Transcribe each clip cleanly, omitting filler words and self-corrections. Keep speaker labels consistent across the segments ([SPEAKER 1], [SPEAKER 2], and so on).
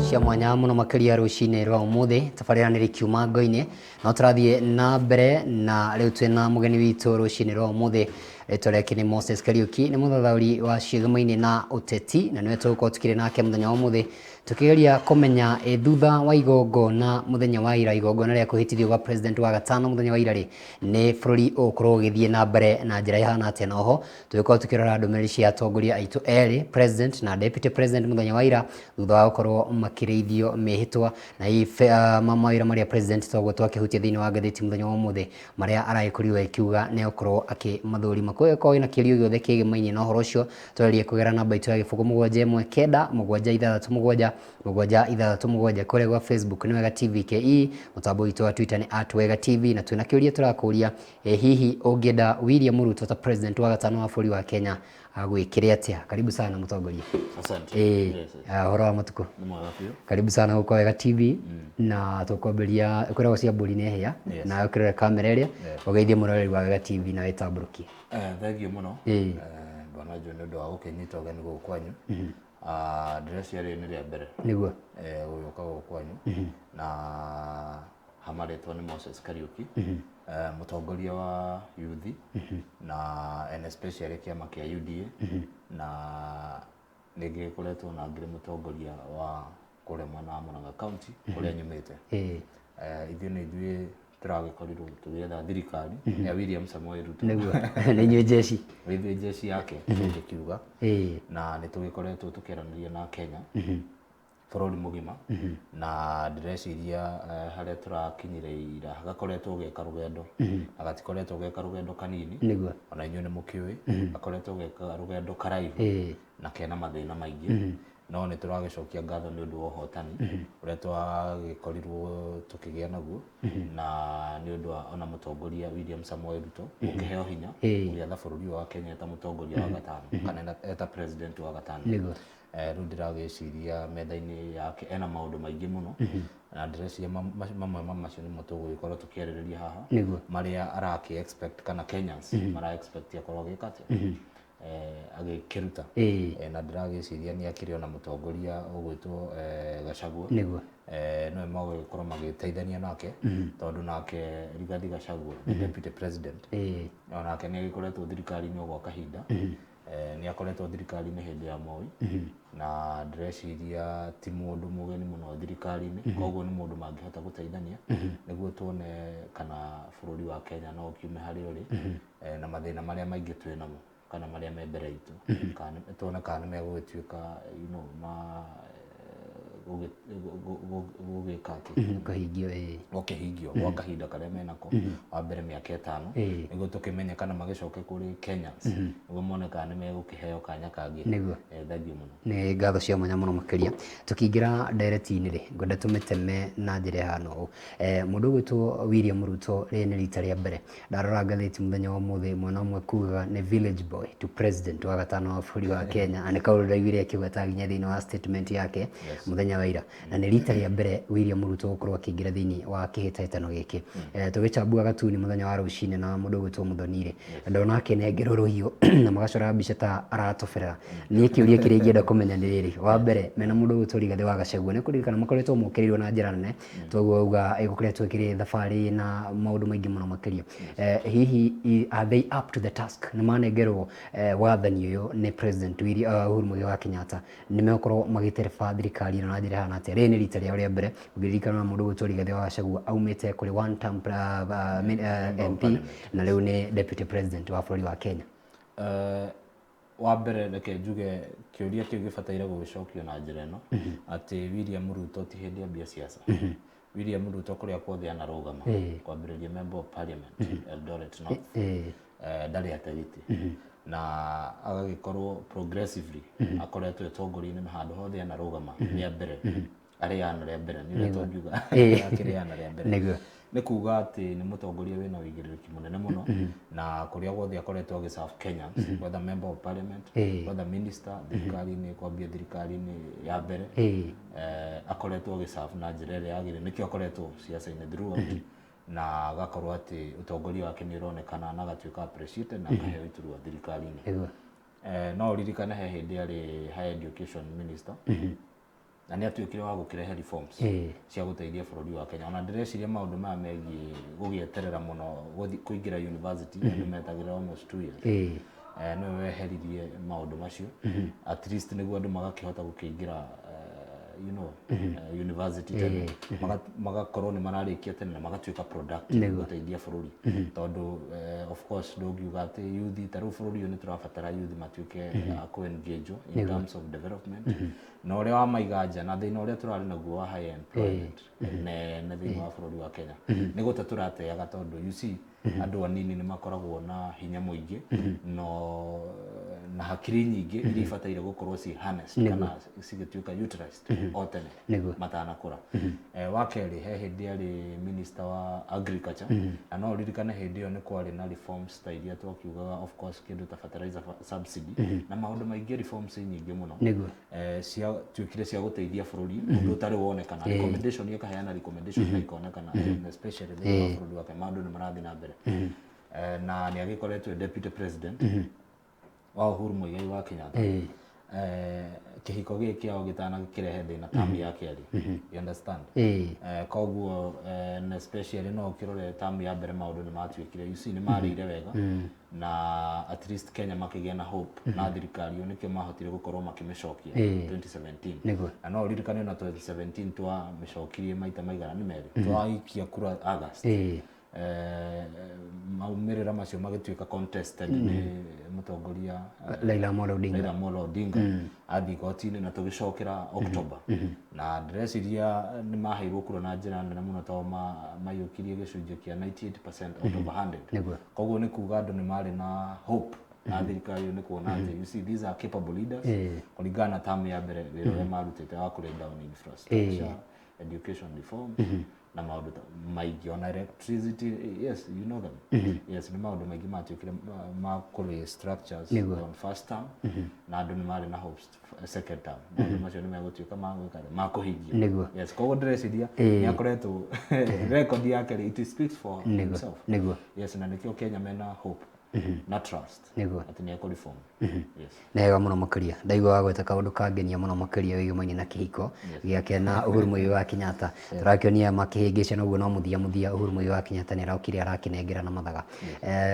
[SPEAKER 1] Cia mwanya mũno makĩria rũcinĩ rwa ũmũthĩ. Tabarĩra nĩ rĩkiuma ngo-inĩ, no tũrathiĩ na mbere na rĩu twĩna mũgeni witũ rũcinĩ rwa ũmũthĩ. Rĩtwa rĩake nĩ Moses Kariũki, nĩ mũthathaũri wa ciĩgama-inĩ na ũteti, na nĩwe tũgũkorwo tukĩrĩ nake mũthenya wa ũmũthĩ tũkĩgeria kũmenya ĩ thutha wa igongona mũthenya wa ira, igongona rĩa kwĩhĩtithio gwa president wa gatano mũthenya wa ira rĩ, nĩ bũrũri ũgũkorwo ũgĩthiĩ na mbere na njĩra ĩhana atĩa. Na oho tũgĩkorwo tũkĩrora ndũmĩrĩri cia atongoria aitũ erĩ, president na deputy president, mũthenya wa ira thutha wa gũkorwo makĩrĩithio mĩhĩtwa, na hihi mawĩra marĩa president toguo twakĩhutia thĩinĩ wa ngathĩti mũthenya wa ũmũthĩ marĩa aragĩkorirwo akiuga nĩ egũkorwo akĩmathũrima. Kũngĩkorwo wĩna kĩũria gĩothe kĩgĩmainie na ũhoro ũcio, twarie kũgera namba itũ ya 071966776 kũrĩa gwa Facebook nĩ Wega TV KE, mũtambo witũ wa Twitter nĩ @WegaTV, na twĩna kĩũria tũrakũria, ĩ hihi ũngĩenda William Ruto ta president wa gatano wa bũrũri wa Kenya agwĩkĩre atĩa? Karibu sana mũtongoria.
[SPEAKER 2] Asante.
[SPEAKER 1] Ĩ
[SPEAKER 2] Yes.
[SPEAKER 1] ũhoro wa matukũ?
[SPEAKER 2] Nĩ mwega biũ.
[SPEAKER 1] Karibu sana gũkũ Wega TV, na tũkwambĩrĩria kwĩragwo cia mbũri nĩ hĩa. Na ũkĩrora kamera ĩrĩa ũgeithie mũroreri wa Wega TV na wĩtambũrũkie.
[SPEAKER 2] Thengiũ mũno. Bwana Joe nĩ ũndũ wa gũkĩnyita ũgeni gũkũ kwanyu. Ah, ndĩreciria rĩrĩ nĩ rĩa mbere gũgĩũka gũkũ kwanyu, na hama rĩtwa nĩ Moses Kariũki, mũtongoria wa youth na and especially kĩama kĩa UDA, na nĩngĩkoretwo na ngĩrĩ mũtongoria wa kũrĩa mwena wa Murang'a County kũrĩa nyumĩte. Ithuĩ nĩ ithuĩ tũragĩkorirwo tũgĩetha thirikari ya William Samoei Ruto.
[SPEAKER 1] Nĩguo, nĩ inyuĩ jeshi.
[SPEAKER 2] Nĩ ithuĩ jeshi yake tũngĩkiuga, na nĩ tũgĩkoretwo tũkĩaranĩria na Kenya bũrũri mũgima, na ndĩreciria harĩa tũrakinyire ira gakoretwo geka rũgendo, na gatikoretwo geka rũgendo kanini. Ona inyuĩ nĩ mũkĩũĩ gakoretwo geka rũgendo karaihu na kena mathĩna maingĩ, no nĩ tũragĩcokia ngatho nĩ ũndũ wa ũhotani ũrĩa twagĩkorirwo tũkĩgĩa naguo, na nĩ ũndũ wa ona mũtongoria William Samoei Ruto gũkĩheo hinya gũgĩatha bũrũri ũyũ wa Kenya eta mũtongoria wa gatano kana eta president wa gatano. Rĩu ndĩragĩciria metha-inĩ yake ena maũndũ maingĩ mũno, na ndĩreciria mamwe ma macio nĩmo tũgũgĩkorwo tũkĩarĩrĩria haha, marĩa arakĩ expect kana Kenyans mara expect akorwo agĩka atĩa, agĩkĩruta. Na ndĩragĩciria nĩ akĩrĩ ona mũtongoria ũgwĩtwo Gachagua. Nĩwe magũgĩkorwo magĩteithania nake, tondũ nake Rigathi Gachagua the deputy president onake nĩ agĩkoretwo thirikari-inĩ o gwa kahinda. Nĩ akoretwo thirikari-inĩ hĩndĩ ya Moi, na ndĩreciria ti mũndũ mũgeni mũno thirikari-inĩ, koguo nĩ mũndũ mangĩhota gũteithania nĩguo tuone kana bũrũri wa Kenya no ũkiume harĩa ũrĩ, na mathĩna marĩa maingĩ twĩ namo kana marĩa me mbere itũ, kana tuone kana nĩ megũgĩtuĩka ma gũgĩka atĩ
[SPEAKER 1] kũhingio, ĩĩ.
[SPEAKER 2] Gũkĩhingio gwa kahinda karĩa menako wa mbere mĩaka 5, nĩguo tũkĩmenye kana magĩcoke kũrĩ Kenyans nĩguo mone kana nĩ megũkĩheo kanya kangĩ. Thengiũ mũno.
[SPEAKER 1] Nĩ ngatho cia mwanya mũno makĩria. Tũkĩingĩra ndereti-inĩ rĩ, ngwenda tũmĩteme na njĩra ĩhana ũũ. Mũndũ ũgwĩtwo William Ruto, rĩrĩ nĩ rita rĩa mbere ndarora ngathĩti mũthenya wa ũmũthĩ, mwena ũmwe kugaga nĩ village boy to president wa gatano wa bũrũri wa Kenya, na nĩ kaũndũ ndaiguire akĩgweta nginya thĩinĩ wa statement yake mũthenya wa ira, na nĩ rita rĩa mbere William Ruto gũkorwo akĩingĩra thĩinĩ wa kĩhĩtahĩtano gĩkĩ. Tũgĩchambua gatuni mũthenya wa rũcinĩ na mũndũ ũgwĩtwo Mũthoni rĩ, ndona akĩnengerwo rũhiũ na magacora mbica ta aratoberera. Niĩ kĩũria kĩrĩa ingĩenda kũmenya nĩ rĩrĩ, wa mbere, mena mũndũ ũgwĩtwo Rigathĩ wa Gachagua, nĩ kũririkana makoretwo mokĩrĩirwo na njĩra nene, toguo auga ĩgũkoretwo ĩkĩrĩ thabarĩ na maũndũ maingĩ mũno makĩria. Hihi are they up to the task? Nĩ manengerwo wathani ũyũ nĩ President Uhuru Muigai wa Kenyatta, nĩ megũkorwo magĩtereba thirikari ĩno na njĩra ĩhana atĩa? Rĩrĩ nĩ rita rĩao rĩa mbere. Ũngĩririkana na mũndũ ũgwĩtwo Rigathĩ wa Gachagua aumĩte kũrĩ one term MP na rĩu nĩ deputy president wa bũrũri wa Kenya.
[SPEAKER 2] Wa mbere reke njuge kĩũria kĩu gĩbataire gũgĩcokio na njĩra ĩno, atĩ William Ruto ti hĩndĩ ambia siasa. William Ruto kũrĩa kuothe anarũgama, kwambĩrĩria member of parliament Eldoret North, ndarĩ ate gĩtĩ, na agagĩkorwo progressively akoretwo ĩtongoria-inĩ na handũ hothe anarũgama rĩa mbere, arĩana rĩa mbere nĩ ũrĩa tũngiuga, akĩrĩana rĩa mbere. Nĩ kuga atĩ nĩ mũtongoria wĩna ũigĩrĩrĩki mũnene mũno, na kũrĩa guothe akoretwo agĩ serve Kenyans, whether member of parliament, whether minister thirikari-inĩ, kwambia thirikari-inĩ ya mbere, akoretwo agĩ serve na njĩra ĩrĩa yagĩrĩire. Nĩkĩo akoretwo siasa-inĩ throughout, na agakorwo atĩ ũtongoria wake nĩ ũronekana na agatuĩka appreciated na akaheo iturwa thirikari-inĩ. No ũririkane he hĩndĩ arĩ higher education minister. Na nĩ atuĩkire wa gũkĩrehe reforms cia gũteithia bũrũri wa Kenya. Ona ndĩreciria maũndũ maya megiĩ gũgĩeterera mũno kũingĩra university, andũ metagĩrĩra almost 2 years. Nĩwe weheririe maũndũ macio, at least nĩguo andũ magakĩhota gũkĩingĩra university tene, magakorwo nĩ mararĩkia tene na magatuĩka productive gũteithia bũrũri, tondũ of course ndũngiuga atĩ youth ta rĩu bũrũri ũyũ nĩ tũrabatara youth matuĩke a kũ-engage in terms of development, na ũrĩa wamaiga nja na thĩna ũrĩa tũrarĩ naguo wa high employment nene thĩinĩ wa bũrũri wa Kenya nĩ gũte tũrateaga, tondũ you see, andũ anini nĩ makoragwo na hinya mũingĩ no na hakiri nyingĩ iria ibataire gũkorwo ci harnessed kana cigĩtuĩka utilized o tene matanakũra. Wa kerĩ, he hĩndĩ arĩ minister wa agriculture, na no ũririkane hĩndĩ ĩyo nĩ kwarĩ na reforms ta iria twakiugaga, of course kĩndũ ta fertilizer subsidy na maũndũ maingĩ, reforms nyingĩ mũno ciatuĩkire cia gũteithia bũrũri, ũndũ ũtarĩ wonekana. Recommendation ĩkaheana recommendation na ikonekana, and especially thĩinĩ wa bũrũri wa Kenya maũndũ nĩ marathiĩ na mbere. Na nĩ agĩkoretwo e deputy president wa Uhuru Muigai wa Kenyatta. Kĩhiko gĩkĩ kĩao gĩtanakĩrehe thĩna term ya kerĩ, you understand? Koguo na especially no ũkĩrore term ya mbere maũndũ nĩ matuĩkire, you see, nĩ marĩire wega na at least Kenya makĩgĩa na hope na thirikari ĩyo, nĩkĩo mahotire gũkorwo makĩmĩcokia 2017. Na no ũririkane na 2017 twamĩcokirie maita maigana nĩ merĩ, twaikia kura August. Maumĩrĩra macio magĩtuĩka contested nĩ mũtongoria
[SPEAKER 1] Raila Amolo Odinga.
[SPEAKER 2] Raila Amolo Odinga athiĩ igoti-inĩ na tũgĩcokera October, na ndĩreciria nĩ maheirwo kura na njĩra nene mũno tondũ maiyũkirie gĩcunjĩ kĩa 98% out of 100. Koguo nĩ kuga andũ nĩ marĩ na hope na thirikari ĩyo, nĩ kuona atĩ, you see, these are capable leaders kũringana na term ya mbere wĩra ũrĩa marutĩte wa kũ lay down infrastructure, education reform na maũndũ maingĩ, ona electricity, yes, you know them, yes, nĩ maũndũ maingĩ matuĩkire ma kũ structures on first term, na andũ nĩ marĩ na hopes second term maũndũ macio nĩ megũtuĩka ma gwĩka atĩa, ma kũhingio. Yes, koguo ndĩreciria nĩ akoretwo record yake rĩ, it speaks for himself. Yes, na nĩkĩo Kenya mena hope na trust atĩ nĩ ekũ reform, yes.
[SPEAKER 1] Nĩ wega mũno makĩria. Ndaigua wagweta kaũndũ kangenia mũno makĩria wĩgĩmaine na kĩhiko gĩake na Uhuru Muigai wa Kenyatta. Tũrakĩonia makĩhĩngĩcana ũguo, no mũthia mũthia Uhuru Muigai wa Kenyatta nĩ arokire arakĩnengera na mathaga.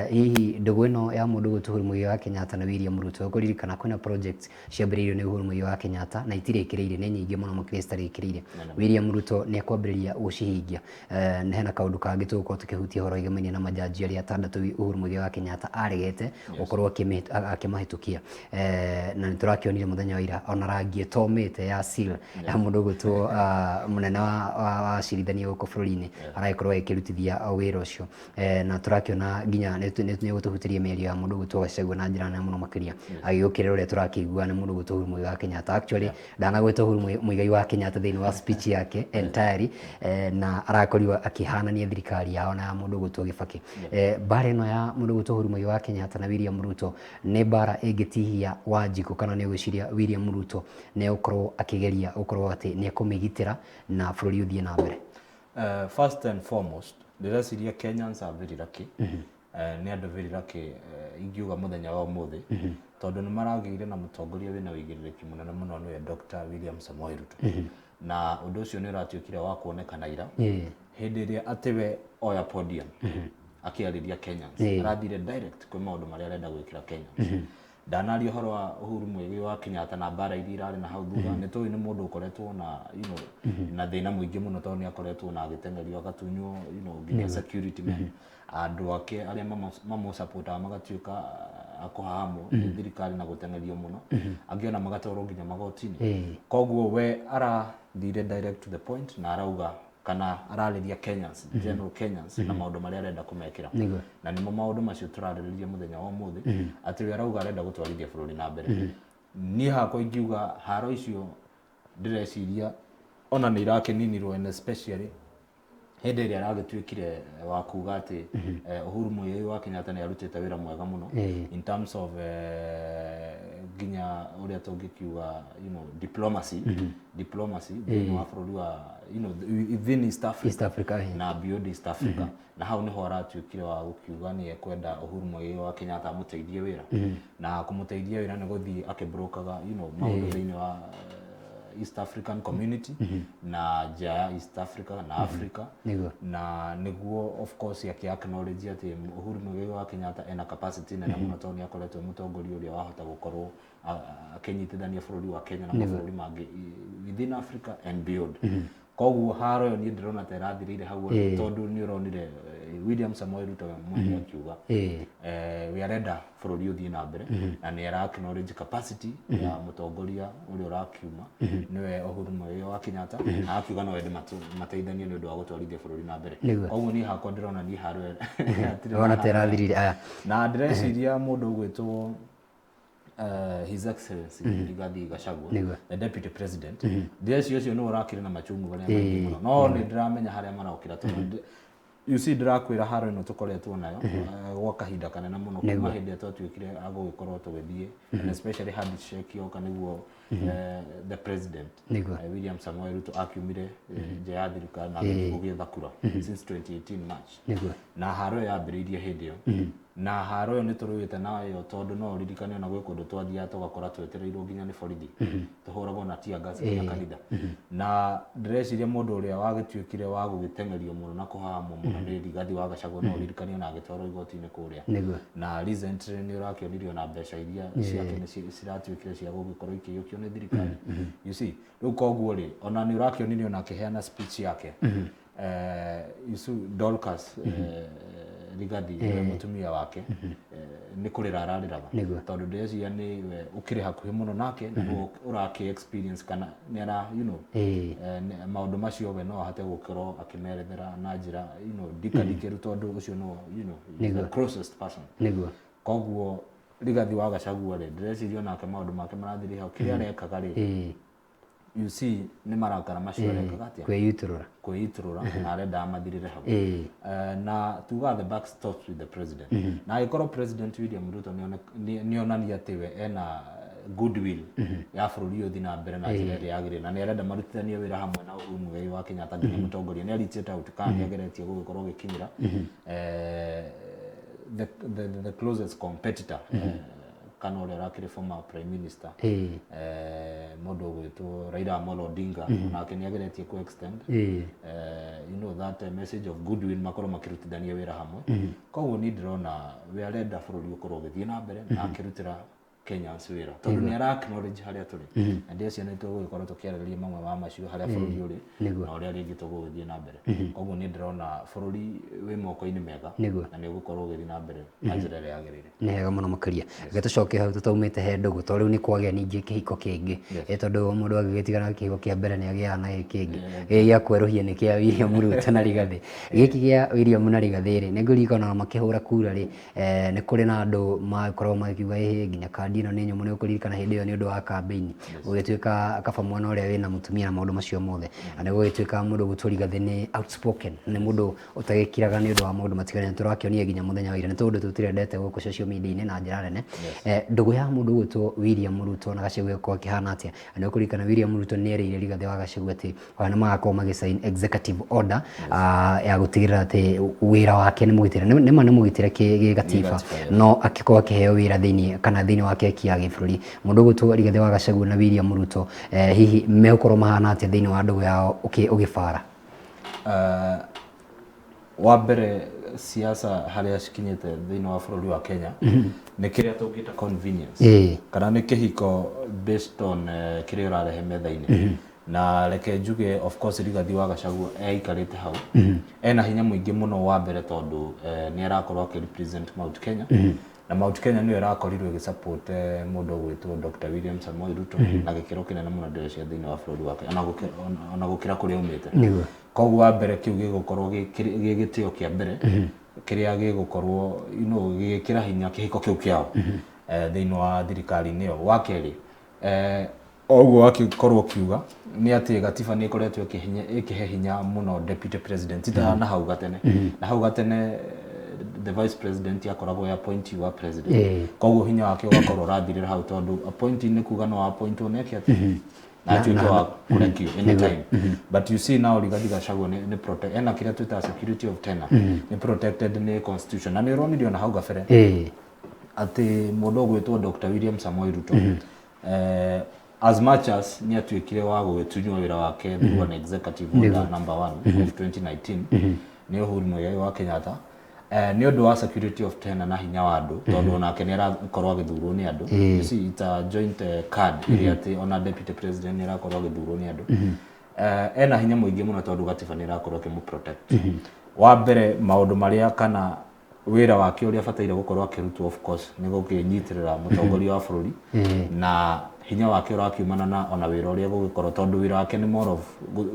[SPEAKER 1] Hihi ndũgũ ĩno ya mũndũ gwĩtwo Uhuru Muigai wa Kenyatta na William Ruto, ũkũririkana kwĩna project ciambĩrĩirio nĩ Uhuru Muigai wa Kenyatta na itirĩkĩrĩire, nĩ nyingĩ mũno makĩria citarĩkĩrĩire. William Ruto nĩ ekwambĩrĩria gũcihingia. Nĩ hena kaũndũ kangĩ tũgũkorwo tũkĩhutia ũhoro wĩgĩmainie na majaji arĩa atandatũ Uhuru Muigai wa Kenyatta aregete gũkorwo akĩmahĩtũkia. Na nĩ tũrakĩonire mũthenya wa ira ona rangi ĩtomĩte ya seal ya mũndũ ũgwĩtwo mũnene wa acirithania gũkũ bũrũri-inĩ aragĩkorwo agĩkĩrutithia wĩra ũcio. Na tũrakĩona nginya nĩ gũtũhutĩria mĩario ya mũndũ ũgwĩtwo Gachagua na njĩra nene mũno makĩria, agĩũkĩrĩra ũrĩa tũrakĩigua nĩ mũndũ ũgwĩtwo Uhuru Muigai wa Kenyatta. Actually ndanagwĩta Uhuru Muigai wa Kenyatta thĩinĩ wa speech yake entirely, na arakorirwo akĩhanania thirikari yao na ya mũndũ ũgwĩtwo Kibaki. Mbara ĩno ya mũndũ ũgwĩtwo Uhuru Muigai wa Kenyatta na William Ruto nĩ mbara ĩngĩtihia Wanjikũ, kana nĩ ũgwĩciria William Ruto nĩ egũkorwo akĩgeria gũkorwo atĩ nĩ ekũmĩgitĩra na bũrũri ũthiĩ na mbere?
[SPEAKER 2] First and foremost, ndĩreciria Kenyans are very lucky. Nĩ andũ very lucky, ingiuga mũthenya wa ũmũthĩ, tondũ nĩ maragĩire na mũtongoria wĩna ũigĩrĩrĩki mũnene mũno, nĩwe Dr. William Samoei Ruto, na ũndũ ũcio nĩ ũratuĩkire wa kuonekana ira hĩndĩ ĩrĩa atĩ we oya podium akĩarĩria Kenyans, arathire direct kwĩ maũndũ marĩa arenda gwĩkĩra Kenyans. Ndanaria ũhoro wa Uhuru Muigai wa Kenyatta na mbara iria irarĩ na hau thutha. Nĩ tũĩ nĩ mũndũ ũkoretwo na na thĩna mũingĩ mũno, tondũ nĩ akoretwo na agĩteng'erio, agatunywo nginya security men, andũ ake arĩa mamũsupportaga magatuĩka a kũhahamwo nĩ thirikari na gũteng'erio mũno, angĩ ona magatwarwo nginya magoti-inĩ. Koguo we arathire direct to the point na arauga kana ararĩria Kenyans, general Kenyans, na maũndũ marĩa arenda kũmekĩra, na nĩmo maũndũ macio tũrarĩrĩria mũthenya wa ũmũthĩ, atĩ we arauga arenda gũtwarithia bũrũri na mbere. Niĩ hakwa ingiuga haro icio ndĩreciria ona nĩ irakĩninirwo, and especially hĩndĩ ĩrĩa aragĩtuĩkire wa kuga atĩ Uhuru Muigai wa Kenyatta nĩ arutĩte wĩra mwega mũno in terms of nginya ũrĩa tũngĩkiuga diplomacy thĩinĩ wa bũrũri wa within East Africa,
[SPEAKER 1] East Africa,
[SPEAKER 2] na beyond East Africa, na hau niho aratuĩkire wa gũkiuga nĩ ekwenda Uhuru Muigai wa Kenyatta amũteithie wĩra, na kũmũteithia wĩra nĩ gũthiĩ akĩbrokaga maũndũ thĩinĩ wa East African Community na nja ya East Africa na Africa. Na nĩguo of course akĩ acknowledge atĩ Uhuru Muigai wa Kenyatta ena capacity nene mũno, tondũ nĩ akoretwo e mũtongoria ũrĩa wahota gũkorwo akĩnyitithania bũrũri wa Kenya na mabũrũri mangĩ within Africa and beyond. Koguo haro ĩyo niĩ ndĩrona ta ĩrathirĩire hau, tondũ nĩ ũronire William Samoei Ruto we mwene akiuga we arenda bũrũri ũthiĩ na mbere, na nĩ ara acknowledge capacity ya mũtongoria ũrĩa ũrakiuma, nĩwe Uhuru Muigai wa Kenyatta, na akiuga no ende mateithanie nĩ ũndũ wa gũtwarithia bũrũri na mbere. Koguo niĩ hakwa ndĩrona niĩ haro ĩyo hatirĩ na
[SPEAKER 1] Ũrona ta ĩrathirire aya.
[SPEAKER 2] Na ndĩreciria mũndũ ũgwĩtwo His Excellency Rigathi Gachagua, the deputy president, ndĩreciria ũcio nĩwe ũrakĩrĩ na machungu marĩa maingĩ mũno, no nĩ ndĩramenya harĩa marokĩra, tondũ you see, ndĩrakwĩra haro ĩno tũkoretwo nayo gwa kahinda kanene mũno kuma hĩndĩ ĩrĩa twatuĩkire a gũgĩkorwo tũgĩthiĩ, and especially handshake yoka nĩguo the president William Samoei Ruto akiumire nja ya thirikari na agĩthiĩ gũgĩetha kura since 2018 March. Na haro ĩyo yambĩrĩirie hĩndĩ ĩyo, na haro ĩyo nĩ tũrũĩte nayo, tondũ no ũririkane ona gwĩ kũndũ twathiaga tũgakora twetereirwo nginya nĩ borithi, tũhũragwo na tear gas nginya kanitha. Na ndĩreciria mũndũ ũrĩa wagĩtuĩkire wa gũgĩteng'erio mũno na kũhahamwo mũno nĩ Rigathi wa Gachagua. No ũririkane ona agĩtwarwo igoti-inĩ kũrĩa. Na recently nĩ ũrakĩonirio na mbeca iria ciake nĩ ciratuĩkire cia gũgĩkorwo ikĩiyũkio nĩ thirikari, you see. Rĩu koguo rĩ, ona nĩ ũrakĩonirio na akĩheana speech yake, you see, Dorcas Rigathi nĩwe mũtumia wake, nĩ kũrĩra ararĩraga, tondũ ndĩreciria nĩwe ũkĩrĩ hakuhĩ mũno nake na nĩwe ũrakĩ experience kana nĩ ara maũndũ macio, we no ahote gũkorwo akĩmerethera na njĩra ndikandikĩru, tondũ ũcio no is the closest person. Koguo Rigathi wa Gachagua rĩ, ndĩreciria onake maũndũ make marathirĩ hau, kĩrĩa arekaga rĩ, you see, nĩ marakara macio arekaga atĩa?
[SPEAKER 1] Kwĩyutũrũra.
[SPEAKER 2] Kwĩitũrũra, na arenda mathirĩre hau. Na tuga the buck stops with the president, na angĩkorwo President William Ruto nĩonania atĩ we ena goodwill ya bũrũri ũyũ ũthiĩ na mbere na njĩra ĩrĩa yagĩrĩire, na nĩ arenda marutithanie wĩra hamwe na Uhuru Muigai wa Kenyatta, nginya mũtongoria nĩ reachĩte out kana nĩ ageretie gũgĩkorwo gĩkinyĩra the closest competitor, kana ũrĩa ũrakĩrĩ former prime minister, mũndũ ũgwĩtwo Raila Amolo Odinga, nake nĩ ageretie ku extend that message of goodwill, makorwo makĩrutithania wĩra hamwe. Koguo niĩ ndĩrona we arenda bũrũri ũkorwo ũgĩthiĩ na mbere na akĩrutĩra Kenyans wĩra, tondũ nĩ ara acknowledge harĩa tũrĩ, na ndĩreciria nĩ tũgũgĩkorwo tũkĩarĩrĩria mamwe ma macio, harĩa bũrũri ũrĩ na ũrĩa rĩngĩ tũgũgĩthiĩ na mbere. Koguo niĩ ndĩrona bũrũri wĩ moko-inĩ mega na nĩ ũgũkorwo ũgĩthiĩ na mbere na njĩra ĩrĩa yagĩrĩire.
[SPEAKER 1] Nĩ hega mũno makĩria. Reke tũcoke hau tũtaumĩte he ndũgũ, tondũ rĩu nĩ kwagĩa ningĩ kĩhiko kĩngĩ. Tondũ mũndũ angĩgĩtigana na kĩhiko kĩa mbere nĩ agĩaga na gĩkĩ kĩngĩ. Gĩkĩ gĩa kwerũhia nĩ kĩa William Ruto na Rigathĩ. Gĩkĩ gĩa William na Rigathĩ rĩ, nĩ ngũririkana ona makĩhũra kura rĩ, nĩ kũrĩ na andũ makoragwo magĩkiuga ĩhĩ, nginya kandi ĩno nĩ nyũmũ. Nĩ ũkũririkana hĩndĩ ĩyo nĩ ũndũ wa kambĩini gũgĩtuĩka kaba mwana ũrĩa wĩna mũtumia na maũndũ macio mothe, na nĩ gũgĩtuĩka mũndũ ũgwĩtwo Rigathĩ nĩ outspoken, nĩ mũndũ ũtagĩkiraga nĩ ũndũ wa maũndũ matiganĩte. Tũrakĩonire nginya mũthenya wa ira, nĩ tondũ tũtirendete gũkũ social media-inĩ na njĩra nene. Ndũgũ ya mũndũ ũgwĩtwo William Ruto na Gachagua ĩgũkorwo ĩkĩhana atĩa? Na nĩ ũkũririkana William Ruto nĩ erĩire Rigathĩ wa Gachagua atĩ ona nĩ magakorwo magĩ sign executive order ya gũtigĩrĩra atĩ wĩra wake nĩ mũgitĩre. Nĩ ma nĩ mũgitĩre gĩgatiba, no akĩkorwo akĩheo wĩra thĩinĩ kana thĩinĩ wa keki ya gĩbũrũri. Mũndũ ũgwĩtwo Rigathĩ wa Gachagua na William Ruto, hihi megũkorwo mahana atĩa thĩinĩ wa ndũgũ yao ũgĩbara?
[SPEAKER 2] Wa mbere, siasa harĩa cikinyĩte thĩinĩ wa bũrũri wa Kenya nĩ kĩrĩa tũngĩta convenience kana nĩ kĩhiko based on kĩrĩa ũrarehe metha-inĩ. Na reke njuge, of course Rigathi wa Gachagua eikarĩte hau ena hinya mũingĩ mũno, wa mbere tondũ nĩ arakorwo akĩ represent Mount Kenya, na Mount Kenya nĩyo ĩrakorirwo ĩgĩsupport mũndũ ũgwĩtwo Dr. William Samoei Ruto na gĩkĩro kĩnene mũno, ndĩreciria thĩinĩ wa bũrũri wake ona gũkĩra kũrĩa aumĩte. Koguo wa mbere kĩu gĩgũkorwo gĩ gĩtĩo kĩa mbere kĩrĩa gĩgũkorwo gĩgĩkĩra hinya kĩhiko kĩu kĩao thĩinĩ wa thirikari-inĩ ĩyo. Wa kerĩ, o ũguo wakĩkorwo ũkiuga nĩ atĩ gatiba nĩ ĩkoretwo ĩkĩhe hinya mũno deputy president, ti ta na hau gatene. Na hau gatene the vice president akoragwo e appointee wa president, koguo hinya wake ũgakorwo ũrathirĩra hau, tondũ appointee nĩ kuga no appointwo neke atĩ na atuĩke wa kũrekio anytime. But you see, now Rigathi Gachagua nĩ protect, ena kĩrĩa twĩtaga security of tenure, nĩ protected nĩ constitution. Na nĩ ũronire ona hau gabere atĩ mũndũ ũgwĩtwo Dr. William Samoei Ruto, As much as nĩ atuĩkire wa gũgĩtunywo wĩra wake through an executive order number 1 of 2019 nĩ Uhuru Muigai wa Kenyatta, nĩ ũndũ wa security of tenure na hinya wa andũ, tondũ onake nĩ arakorwo agĩthurwo nĩ andũ. You see, it's a joint card ĩrĩa atĩ ona deputy president nĩ arakorwo agĩthurwo nĩ andũ. Ena hinya mũingĩ mũno tondũ gatiba nĩ ĩrakorwo ĩkĩmũ protect. Wa mbere, maũndũ marĩa kana wĩra wake ũrĩa abataire gũkorwo akĩrutwo, of course, nĩ gũkĩnyitĩrĩra mũtongoria wa bũrũri, na hinya wake ũrakiumana na ona wĩra ũrĩa gũgĩkorwo, tondũ wĩra wake nĩ more of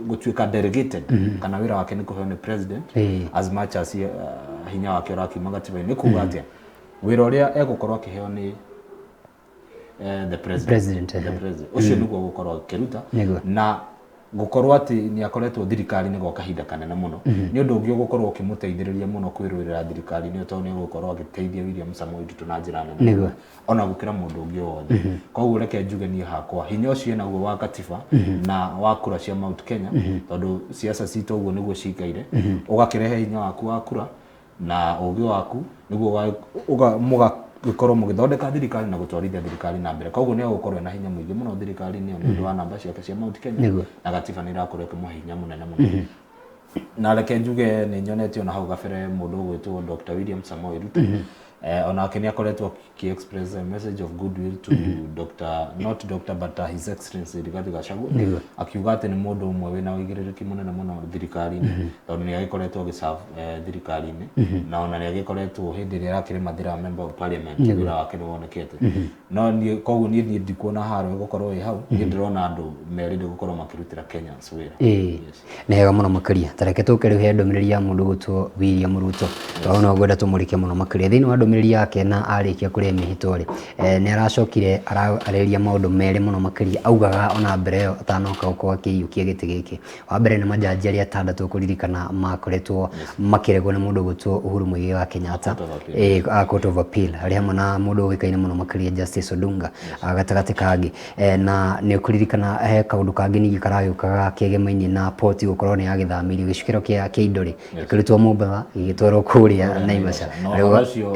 [SPEAKER 2] gũtuĩka delegated, kana wĩra wake nĩ kũheo nĩ president. As much as hinya wake ũrakiuma gatiba-inĩ, nĩ kuga atĩa, wĩra ũrĩa egũkorwo akĩheo nĩ the president,
[SPEAKER 1] President,
[SPEAKER 2] the president ũcio nĩguo gũkorwo akĩruta. Na gũkorwo atĩ nĩ akoretwo thirikari-inĩ gwa kahinda kanene mũno nĩ ũndũ ũngĩ ũgũkorwo ũkĩmũteithĩrĩria mũno kwĩrũĩrĩra thirikari-inĩ, tondũ nĩ ũgũkorwo agĩteithia William Samoei Ruto na njĩra nene ona gũkĩra mũndũ ũngĩ o wothe. Koguo reke njuge niĩ hakwa, hinya ũcio enaguo wa katiba na wa kura cia Mount Kenya, tondũ siasa citũ ũguo nĩguo cikaire, ũgakĩrehe hinya waku wa kura na ũgĩ waku nĩguo mũgagĩkorwo mũgĩthondeka thirikari na gũtwarithia thirikari na mbere. Koguo nĩ egũkorwo ena hinya mũingĩ mũno thirikari-inĩ ĩyo nĩ ũndũ wa namba ciake cia Mount Kenya, na gatiba nĩ ĩrakorwo ĩkĩmũhe hinya mũnene mũno. Na reke njuge nĩ nyonete ona hau gabere mũndũ ũgwĩtwo Dr. William Samoei Ruto, onake nĩ akoretwo akĩ express a message of goodwill to Dr. not Dr. but His Excellency Rigathi Gachagua, akiuga atĩ nĩ mũndũ ũmwe wĩna ũigĩrĩrĩki mũnene mũno thirikari-inĩ, tondũ nĩ agĩkoretwo agĩserve thirikari-inĩ, na ona nĩ agĩkoretwo hĩndĩ ĩrĩa arakĩrĩ Mathira member of parliament, wĩra wake nĩ wonekete. No niĩ koguo niĩ ndikuona haro ĩgũkorwo ĩ hau. Niĩ ndĩrona andũ merĩ gũkorwo makĩrutĩra Kenyans wĩra. Yes.
[SPEAKER 1] Nĩ hega mũno makĩria. Ta reke tũke rĩu he ndũmĩrĩri ya mũndũ ũgwĩtwo William Ruto, tondũ no ngwenda tũmũrĩke mũno makĩria thĩinĩ wa ndũmĩrĩri yake. Na arĩkia kũrĩa mĩhĩtwa rĩ, nĩ aracokire ararĩria maũndũ merĩ mũno makĩria augaga ona mbere ĩyo atanoka gũkorwo akĩiyũkia gĩtĩ gĩkĩ. Wa mbere nĩ majaji arĩa atandatũ kũririkana makoretwo makĩregwo nĩ mũndũ ũgwĩtwo Uhuru Muigai wa Kenyatta.
[SPEAKER 2] Court of Appeal.
[SPEAKER 1] Court of Appeal, arĩ hamwe na mũndũ ũĩkaine mũno makĩria Justice Odunga, gatagatĩ kangĩ. Na nĩ ũkũririkana he kaũndũ kangĩ ningĩ karagĩũkaga kegemainie na port gũkorwo nĩ yagĩthamirio, gĩcukĩro kĩa indo rĩ, gĩkĩrutwo Mombatha gĩgĩtwarwo kũrĩa Naivasha.
[SPEAKER 2] Na ũhoro ũcio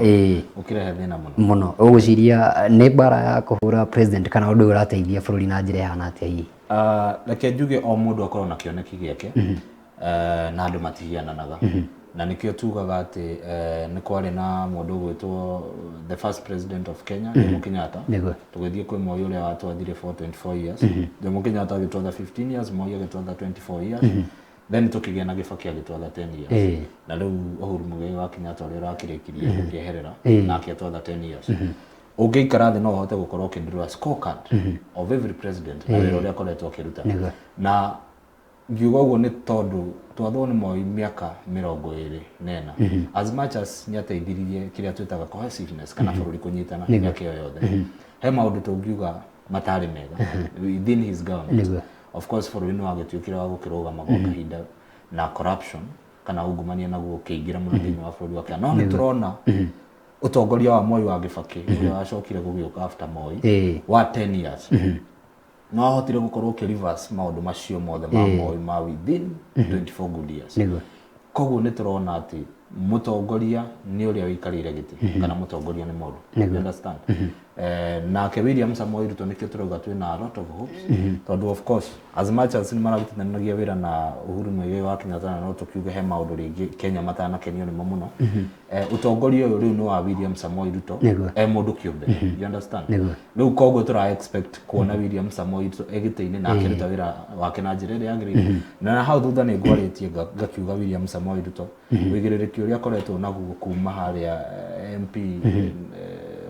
[SPEAKER 2] ũkĩrehe thĩna mũno.
[SPEAKER 1] Mũno. Ũgwĩciria nĩ mbara ya kũhũra president kana ũndũ ũyũ ũrateithia bũrũri na njĩra ĩhana atĩa hihi?
[SPEAKER 2] Reke njuge o mũndũ akorwo na kĩoneki gĩake, na andũ matihiananaga, na nĩkĩo tugaga atĩ nĩ kwarĩ na mũndũ ũgwĩtwo the first president of Kenya, Jomo Kenyatta, tũgĩthiĩ kwĩ Moi ũrĩa watwathire for 24 years. Jomo Kenyatta agĩtwatha 15 years, Moi agĩtwatha 24 years, then tũkĩgĩa na Kibaki agĩtwatha 10 years, na rĩu Uhuru Muigai wa Kenyatta ũrĩa ũrakĩrĩkirie gũkĩeherera nake atwatha 10 years. Ũngĩikara thĩ no ũhote gũkorwo ũkĩdraw a scorecard of every president na wĩra ũrĩa akoretwo akĩruta. Na ngiuga ũguo nĩ tondũ twathwo nĩ Moi mĩaka 24, as much as nĩ ateithiririe kĩrĩa twĩtaga cohesiveness kana bũrũri kũnyitana mĩaka ĩyo yothe, he maũndũ tũngiuga matarĩ mega within his government. Of course, bũrũri nĩ wagĩtuĩkire wa gũkĩrũgama gwa kahinda, na corruption kana ungumania naguo ũkĩingĩra mũno thĩinĩ wa bũrũri wa Kenya. No nĩ tũrona ũtongoria wa Moi wa Kibaki ũrĩa wacokire gũgĩũka after Moi wa 10 years no ahotire gũkorwo ũkĩ reverse maũndũ macio mothe ma Moi ma within 24 good years. Koguo nĩ tũrona atĩ mũtongoria nĩ ũrĩa ũikarĩire gĩtĩ kana mũtongoria nĩ mũndũ. You understand? Nake William Samoei Ruto, nĩkĩo tũrauga twĩna a lot of hopes, tondũ of course, as much as nĩ mararutithanagia wĩra na Uhuru Muigai wa Kenyatta, na no tũkiuge he maũndũ rĩngĩ Kenya matanakenio nĩmo mũno, ũtongoria ũyũ rĩu nĩ wa William Samoei Ruto e mũndũ kĩũmbe. You understand? Rĩu koguo tũra expect kuona William Samoei Ruto e gĩtĩ-inĩ na akĩruta wĩra wake na njĩra ĩrĩa yagĩrĩire. Na hau thutha nĩ ngwarĩtie ngakiuga William Samoei Ruto, ũigĩrĩrĩki ũrĩa akoretwo naguo kuma harĩa MP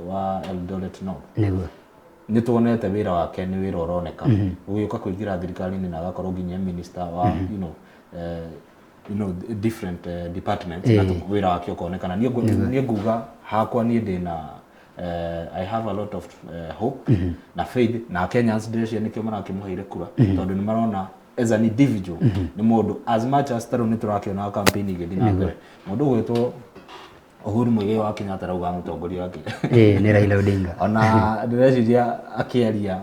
[SPEAKER 2] wa Eldoret North, nĩ tuonete wĩra wake nĩ wĩra ũroneka gũgĩũka kũingĩra thirikari-inĩ na agakorwo nginya minister wa different departments, na wĩra wake ũkonekana. Niĩ nguga hakwa niĩ ndĩna I have a lot of hope na faith, na Kenyans ndĩreciria nĩkĩo marakĩmũheire kura, tondũ nĩ marona as an individual nĩ mũndũ, as much as tarĩu nĩ tũrakĩona campaign igĩthiĩ na mbere, mũndũ ũgwĩtwo Uhuru Muigai wa Kenyatta arauga mũtongoria wake
[SPEAKER 1] nĩ Raila Odinga.
[SPEAKER 2] Ona ndĩreciria akĩaria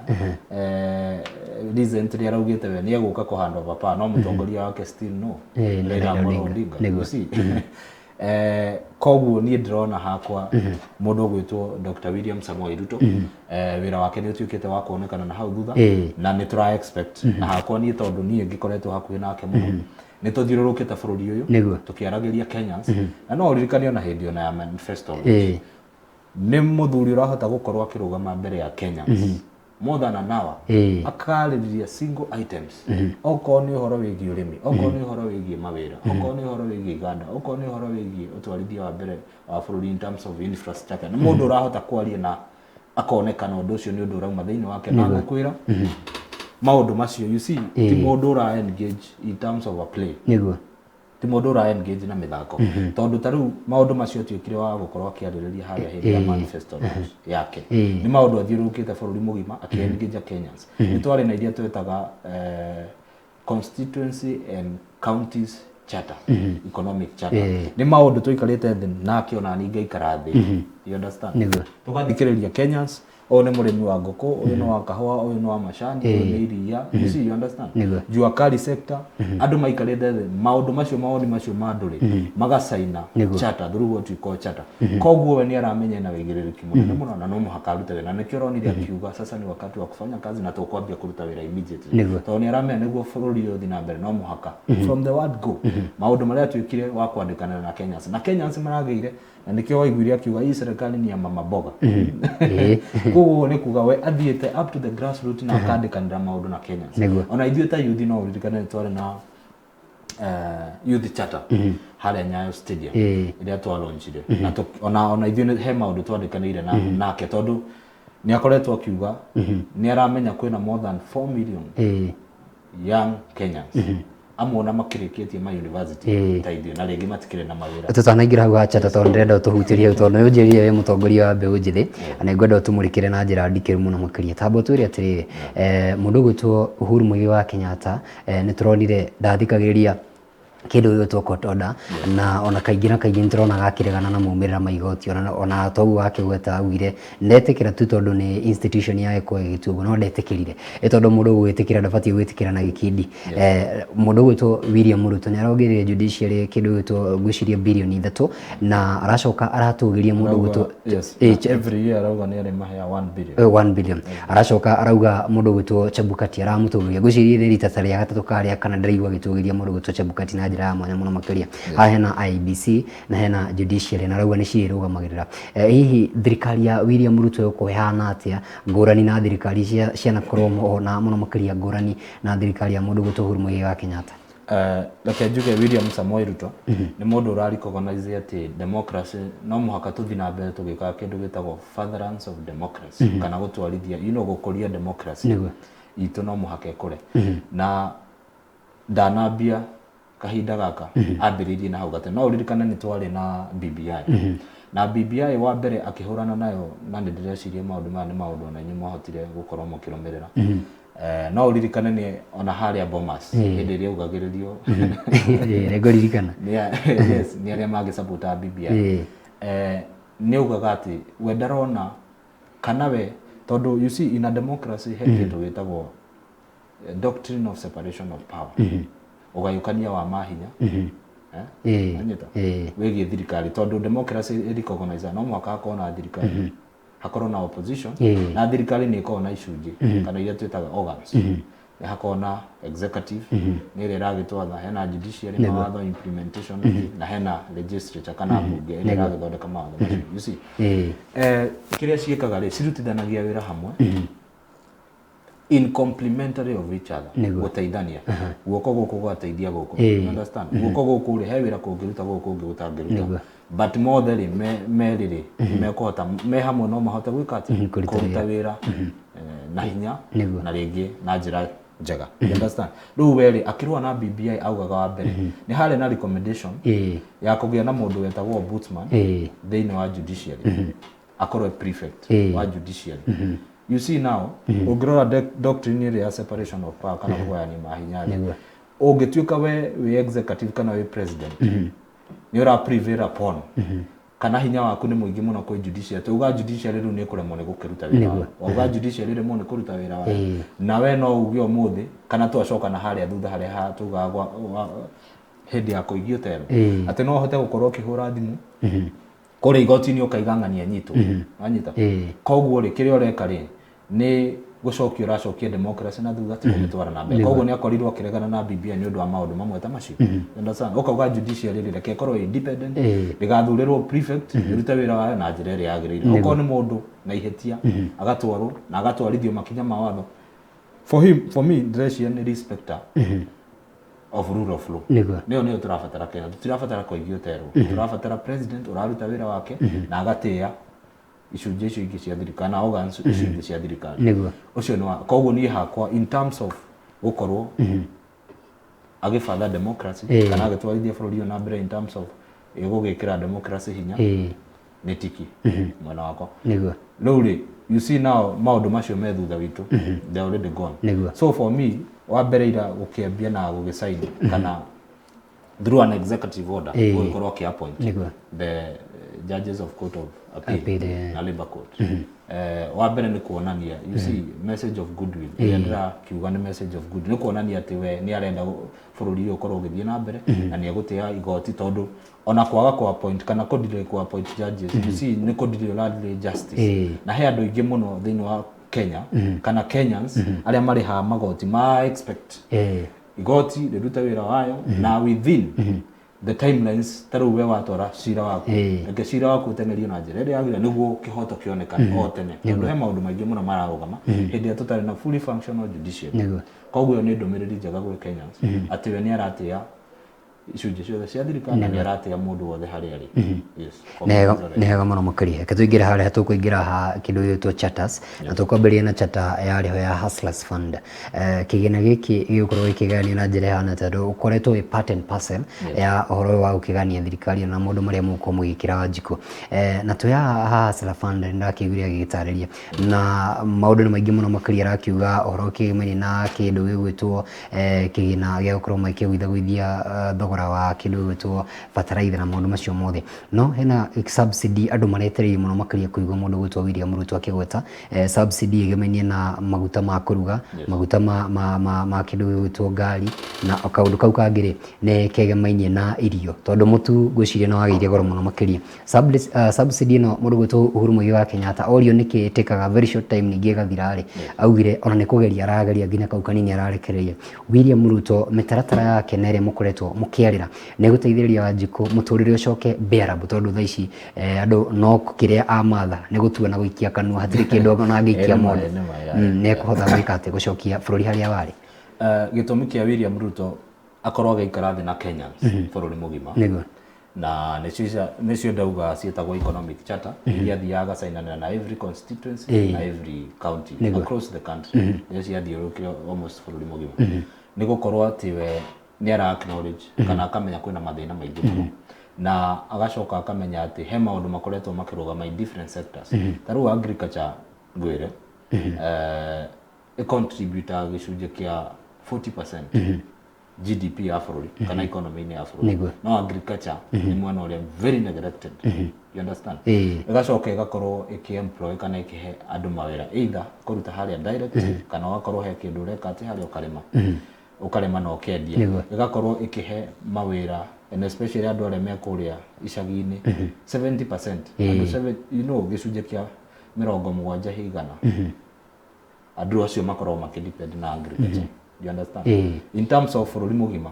[SPEAKER 2] recently araugĩte we nĩ egũka kũ hand over power, no mũtongoria wake still no
[SPEAKER 1] Nĩ
[SPEAKER 2] Raila
[SPEAKER 1] Raila
[SPEAKER 2] Amolo
[SPEAKER 1] Odinga.
[SPEAKER 2] Odinga. You see? Koguo niĩ ndĩrona hakwa mũndũ ũgwĩtwo Dr. William Samoei Ruto, wĩra wake nĩ ũtuĩkĩte wa kuonekana na hau thutha, na nĩ tũra expect na hakwa niĩ, tondũ niĩ ngĩkoretwo hakuhĩ nake mũno, nĩ tũthiũrũrũkĩte bũrũri ũyũ tũkĩaragĩria Kenyans, na no ũririkane ona hĩndĩ ona ya manifesto launch, nĩ mũthuri ũrahota gũkorwo akĩrũgama mbere ya Kenyans more than an hour, akarĩrĩria single items, okorwo nĩ ũhoro wĩgiĩ ũrĩmi, okorwo nĩ ũhoro wĩgiĩ mawĩra, okorwo nĩ ũhoro wĩgiĩ iganda, okorwo nĩ ũhoro wĩgiĩ ũtwarithia wa mbere wa bũrũri in terms of infrastructure. Nĩ mũndũ ũrahota kwaria na akonekana ũndũ ũcio nĩ ũndũ ũrauma thĩinĩ wake, na ngũkwĩra maũndũ macio, you see, ti mũndũ ũra engage in terms of a play, ti mũndũ ũra engage na mĩthako, tondũ ta rĩu maũndũ macio atuĩkire wa gũkorwo akĩarĩrĩria harĩa hĩndĩ ya manifesto launch yake, nĩ maũndũ athiũrũrũkĩte bũrũri mũgima akĩ-engage Kenyans. Nĩ twarĩ na iria twetaga constituency and counties charter, economic charter. Nĩ maũndũ tũikarĩte thĩ nake, ona niĩ ngaikara thĩ, you understand? Tũgathikĩrĩria Kenyans, ũyũ nĩ mũrĩmi wa ngũkũ, ũyũ nĩ wa kahũa, ũyũ nĩ wa macani, ũyũ nĩ iria, you see, you understand? Jua kali sector, andũ maikarĩte thĩ, maũndũ macio, mawoni macio ma andũ rĩ, magacaina charter through what we call charter. Koguo we nĩ aramenya ena wĩigĩrĩrĩki mũnene mũno na no mũhaka arute wĩra, na nĩkĩo ũronire akiuga sasa ni wakati wa kufanya kazi na tũkwambia kũruta wĩra immediately, tondũ nĩ aramenya nĩguo bũrũri ũyũ ũthiĩ na mbere no mũhaka from the word go maũndũ marĩa atuĩkire wa kwandĩkanĩra na Kenyans, na Kenyans maragĩire, na nĩkĩo waiguire akiuga hii serikali ni ya mama mboga. Koguo nĩ kuga we athiĩte up to the grassroots na akandĩkanĩra maũndũ na Kenyans. Ona ithuĩ ta youth, no ũririkane nĩ twarĩ na youth charter harĩa Nyayo Stadium ĩrĩa twalonjire, na ona ithuĩ he maũndũ twandĩkanĩire na nake, tondũ nĩ akoretwo akiuga nĩ aramenya kwĩna more than 4 million young Kenyans, amwe ona makĩrĩkĩtie ma university ta ithuĩ, na rĩngĩ matikĩrĩ na mawĩra.
[SPEAKER 1] Tũtanaingĩra hau ha charter, tondũ ndĩrenda ũtũhutĩrie hau, tondũ nĩ ũnjĩrire wĩ mũtongoria wa mbeũ njĩthĩ, na nĩngwenda ũtũmũrĩkĩre na njĩra ndikĩru mũno makĩria. Tamba ũtwĩre atĩrĩrĩ, mũndũ ũgwĩtwo Uhuru Muigai wa Kenyatta, nĩ tũronire ndathikagĩrĩria kĩndũ gĩgwĩtwo court order, na ona kaingĩ na kaingĩ nĩ tũronaga akĩregana na maumĩrĩra ma igoti, ona toguo akĩgweta augire ndetĩkĩra tu tondũ nĩ institution ya ĩkorwo ĩgĩtua ũguo, no ndetĩkĩrire ĩ tondũ mũndũ ũgwĩtĩkĩra ndabatiĩ gwĩtĩkĩra na gĩkindi. Mũndũ ũgwĩtwo William Ruto nĩ arongereire judiciary kĩndũ gĩgwĩtwo, ngwĩciria, birioni 3, na aracoka aratũgĩria mũndũ ũgwĩtwo
[SPEAKER 2] Yes, every year arauga nĩ arĩmaheaga 1 billion.
[SPEAKER 1] 1 billion. Aracoka arauga mũndũ ũgwĩtwo Chebukati aramũtũgĩria, ngwĩciria nĩ rita ta rĩa gatatũ ka rĩa kana ndĩraigua agĩtũgĩria mũndũ ũgwĩtwo Chebukati na njĩra ya mwanya mũno makĩria. Haha hena IEBC na hena judiciary, na arauga nĩ cirĩrũgamagĩrĩra. Hihi thirikari ya William Ruto ĩgũkorwo ĩhana atĩa ngũrani na thirikari cia cianakorwo ho, na mũno makĩria ngũrani na thirikari ya mũndũ ũgwĩtwo Uhuru Muigai wa Kenyatta?
[SPEAKER 2] Reke njuge William Samoei Ruto nĩ mũndũ ũra recognize atĩ democracy no mũhaka tũthiĩ na mbere tũgĩkaga kĩndũ gĩtagwo furtherance of democracy, kana gũtwarithia, gũkũria democracy itũ, no mũhaka ĩkũre, na ndanambia kahinda gaka ambĩrĩirie na hau gatene. No ũririkane nĩ twarĩ na BBI, na BBI wa mbere akĩhũrana nayo, na nĩ ndĩreciria maũndũ maya nĩ maũndũ ona inyuĩ mwahotire gũkorwo mũkĩrũmĩrĩra. No ũririkane nĩ ona harĩa Bomas hĩndĩ ĩrĩa augagĩrĩrio
[SPEAKER 1] Nĩngũririkana.
[SPEAKER 2] Yes, nĩ arĩa mangĩsapota BBI. Nĩ augaga atĩ we ndarona kana we, tondũ you see, in a democracy he kĩndũ gĩtagwo doctrine of separation of power, ũgayũkania wa mahinya. Eh? Wanyita? Wĩgiĩ thirikari, tondũ democracy ĩrecognize no mũhaka hakorwo na thirikari, hakorwo na opposition, na thirikari nĩ ĩkoragwo na icunjĩ kana iria twĩtaga organs. Nĩ hakoragwo na executive, nĩ ĩrĩa ĩragĩtwatha, hena judiciary, mawatho implementation, na hena legislature kana mbunge ĩrĩa ĩragĩthondeka mawatho macio, you see. Kĩrĩa ciĩkaga rĩ, cirutithanagia wĩra hamwe in complementary of each other, gũteithania, guoko gũkũ gũgateithia gũkũ. You understand? Guoko gũkũ rĩ, he wĩra kũngĩruta gũkũ kũngĩ gũtangĩruta, but mothe rĩ, merĩ rĩ, mekũhota me hamwe, no mahote gwĩka atĩ
[SPEAKER 1] kũruta
[SPEAKER 2] kũruta wĩra na hinya na rĩngĩ na njĩra njega, you understand? Rĩu we rĩ, akĩrũa na BBI augaga wa mbere nĩ harĩ na recommendation ya kũgĩa na mũndũ wetagwo ombudsman thĩinĩ wa judiciary, akorwo e prefect wa judiciary. You see, now ũngĩrora doctrine ĩrĩa ya separation of power kana kũgayania mahinya rĩ, ũngĩtuĩka we wĩ executive kana wĩ president, nĩ ũra prevail upon kana hinya waku nĩ mũingĩ mũno kwĩ judiciary. Tuuga judiciary rĩu nĩ ĩkũremwo nĩ gũkĩruta wĩra wayo, wauga judiciary rĩmwe nĩ kũruta wĩra wayo, na we no uge ũmũthĩ kana twacoka na harĩa thutha harĩa tugaga Hĩndĩ ya kũigio terwo atĩ no ũhote gũkorwo ũkĩhũra thimũ kũrĩa igoti-inĩ ũkaiga ng'ania nyitwo, wanyita? Koguo rĩ, kĩrĩa ũreka rĩ, nĩ gũcokia ũracokia democracy na thutha, ti kũmĩtwara na mbere. Koguo nĩ akorirwo akĩregana na BBI nĩ ũndũ wa maũndũ mamwe ta macio. You understand? Ũkauga judiciary rĩ, reke ĩkorwo independent, ndĩgathurĩrwo prefect, ĩrute wĩra wayo na njĩra ĩrĩa yagĩrĩire. Okorwo nĩ mũndũ na ihĩtia, agatwarwo na agatwarithio makinya ma watho. For him, for me, ndĩreciria nĩ respecter of rule of law. Nĩyo tũrabatara Kenya. Tũtirabatara kũigio terwo, tũrabatara president ũraruta wĩra wake na agatĩĩa icunjĩ icio ingĩ cia thirikari na organs icio ingĩ cia thirikari. Ũcio nĩ wa koguo niĩ hakwa, in terms of gũkorwo agĩbatha democracy kana agĩtwarithia bũrũri ũyũ na mbere, in terms of gũgĩkĩra democracy hinya, nĩ tiki mwena wakwa. Rĩu rĩ, you see now, maũndũ macio me thutha witũ, they are already gone. So for me, wa mbere ira gũkĩambia na gũgĩsign kana through an executive order gũgĩkorwo akĩ-appoint the judges of Court of Appeal,
[SPEAKER 1] Appeal, yeah.
[SPEAKER 2] na Labour Court, wa mbere nĩ kuonania, you see, message of goodwill. Ĩrĩa ndĩrakiuga nĩ message of goodwill, nĩ kuonania atĩ we nĩ arenda bũrũri ũyũ ũkorwo ũgĩthiĩ na mbere na nĩ egũtĩa igoti, tondũ ona kwaga ku appoint kana kũ delay ku appoint judges, you see, nĩ kũ delay ũra delay justice. Na he andũ aingĩ mũno thĩinĩ wa Kenya kana Kenyans arĩa marĩhaga magoti ma expect igoti rĩrute wĩra wayo na within the timelines. Ta rĩu we watwara cira waku, reke cira waku ũteng'erio na njĩra ĩrĩa yagĩrĩire nĩguo kĩhoto kĩonekane o tene, tondũ he maũndũ maingĩ mũno mararũgama hĩndĩ ĩrĩa tũtarĩ na fully functional judiciary. Koguo ĩyo nĩ ndũmĩrĩri njega gwĩ Kenyans atĩ we nĩ aratĩĩa icunjĩ ciothe cia thirikari na nĩ aratĩĩa mũndũ wothe harĩa arĩ. Yes, for me, that's all.
[SPEAKER 1] Nĩ hega mũno makĩria. Reke tũingĩre harĩa tũkũingĩra ha kĩndũ gĩgwĩtwo charters, na tũkwambĩrĩria na charter yarĩho ya Hustlers Fund. Kĩgĩna gĩkĩ gĩgũkorwo gĩkĩgayanio na njĩra ĩhana tondũ ũkoretwo wĩ part and parcel ya ũhoro ũyũ wa gũkĩgania thirikari na maũndũ marĩa mũgũkorwo mũgĩkĩra Wanjikũ. Na twĩ haha Hustler Fund, nĩ ndakĩiguire agĩgĩtarĩria na maũndũ nĩ maingĩ mũno makĩria, arakiuga ũhoro ũkĩgĩmainie na kĩndũ gĩgwĩtwo kĩgĩna gĩa gũkorwo makĩgũithagũithia thogora wa kĩndũ gĩgwĩtwo bataraitha na maũndũ macio mothe. No hena subsidy andũ maretereire mũno makĩria kũigua mũndũ gwĩtwo William Ruto akĩgweta subsidy ĩgemainie na maguta ma kũruga, maguta ma kĩndũ gĩgwĩtwo ngari, na kaũndũ kau kangĩ rĩ, nĩ kegemainie na irio, tondũ mũtu ngwĩciria nĩ wagĩire goro mũno makĩria. Subsidy ĩno, mũndũ gwĩtwo Uhuru Muigai wa Kenyatta orio nĩkĩ ĩtĩkaga very short time ningĩ ĩgathira rĩ, augire ona nĩ kũgeria arageria nginya kau kanini ararekereria. William Ruto, mĩtaratara yake na ĩrĩa mũkoretwo mũkĩarĩra nĩ gũteithĩrĩria Wanjikũ mũtũrĩre ũcoke bearable, tondũ thaa ici andũ no kĩrĩa amatha nĩ gũtua na gũikia kanua, hatirĩ kĩndũ ona angĩikia
[SPEAKER 2] Nĩ ma,
[SPEAKER 1] mũndũ.
[SPEAKER 2] Nĩ ma, yeah.
[SPEAKER 1] Nĩ ekũhota gwĩka atĩ gũcokia bũrũri harĩa warĩ?
[SPEAKER 2] Gĩtũmi kĩa William Ruto akorwo agĩikara thĩ na Kenyans bũrũri mũgima na nĩcio ndauga ciĩtagwo economic charter, iria athiaga agacainanĩra na every constituency na every county across the country, iria ciathiũrũrũkire almost bũrũri mũgima, nĩ gũkorwo atĩ we nĩ ara acknowledge kana akamenya kwĩna mathĩna maingĩ mũno, na agacoka akamenya atĩ he maũndũ makoretwo makĩrũgama in different sectors. Ta rĩu agriculture, ngwĩre, ĩcontributaga gĩcunjĩ kĩa 40% GDP ya bũrũri kana economy-inĩ ya bũrũri. No agriculture nĩ mwena ũrĩa very neglected, you understand? Ĩgacoka ĩgakorwo ĩkĩ-employ kana ĩkĩhe andũ mawĩra, either kũruta harĩa direct kana ũgakorwo he kĩndũ ũreka atĩ harĩa ũkarĩma, ũkarĩma na ũkendia. Ĩgakorwo ĩkĩhe mawĩra and especially andũ arĩa me kũrĩa icagi-inĩ, 70% andũ gĩcunjĩ kĩa 70 he igana andũ acio makoragwo makĩdepend na agriculture, you understand? In terms of bũrũri mũgima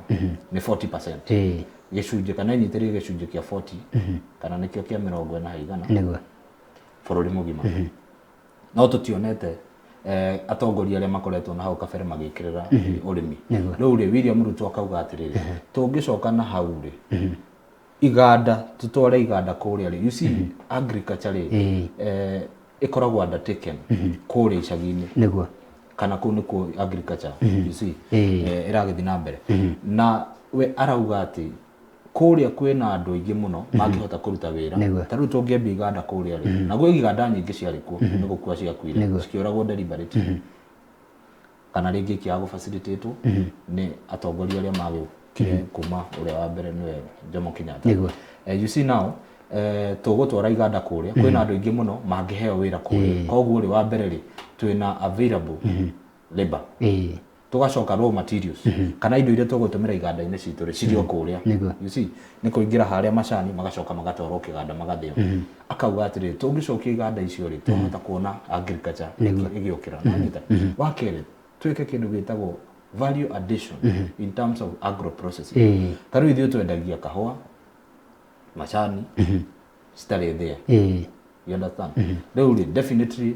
[SPEAKER 2] nĩ 40% gĩcunjĩ kana ĩnyitĩrĩire gĩcunjĩ kĩa 40 kana nĩkĩo kĩa 40 he igana bũrũri mũgima. No tũtionete atongoria arĩa makoretwo na hau kabere magĩkĩrĩra ũrĩmi. Rĩu rĩ, William Ruto akauga atĩrĩrĩ, tũngĩcoka na hau rĩ, iganda, tũtware iganda kũrĩa rĩ, you see, agriculture rĩ, ĩkoragwo undertaken kũrĩa icagi-inĩ kana kũu nĩkuo agriculture, you see, ĩragĩthiĩ na mbere. Na we arauga atĩ kũrĩa kwĩna andũ aingĩ mũno mangĩhota kũruta wĩra. Ta rĩu tũngĩambia iganda kũrĩa rĩ, na gwĩ iganda nyingĩ ciarĩ kuo, nĩ gũkua ciakuire, cikĩũragwo deliberately kana rĩngĩ ikĩaga gũfacilitatwo nĩ atongoria arĩa magĩũkire kuma ũrĩa wa mbere nĩwe Jomo Kenyatta. You see now, tũgũtwara iganda kũrĩa, kwĩna andũ aingĩ mũno mangĩheo wĩra kũrĩa. Koguo rĩ, wa mbere rĩ, twĩna available labor. Tũgacoka raw materials kana indo iria tũgũtũmĩra iganda-inĩ citũ rĩ, cirĩ o kũrĩa. You see, nĩ kũingĩra harĩa macani magacoka magatwarwo kĩganda magathĩo. Akauga atĩrĩrĩ, tũngĩcokia iganda icio rĩ, twahota kuona agriculture ĩgĩũkĩra. Nĩwanyita? Wa kerĩ, twĩke kĩndũ gĩtagwo value addition in terms of agro processing. Ta rĩu ithuĩ twendagia kahũa, macani citarĩ thĩe. You understand? Rĩu rĩ, definitely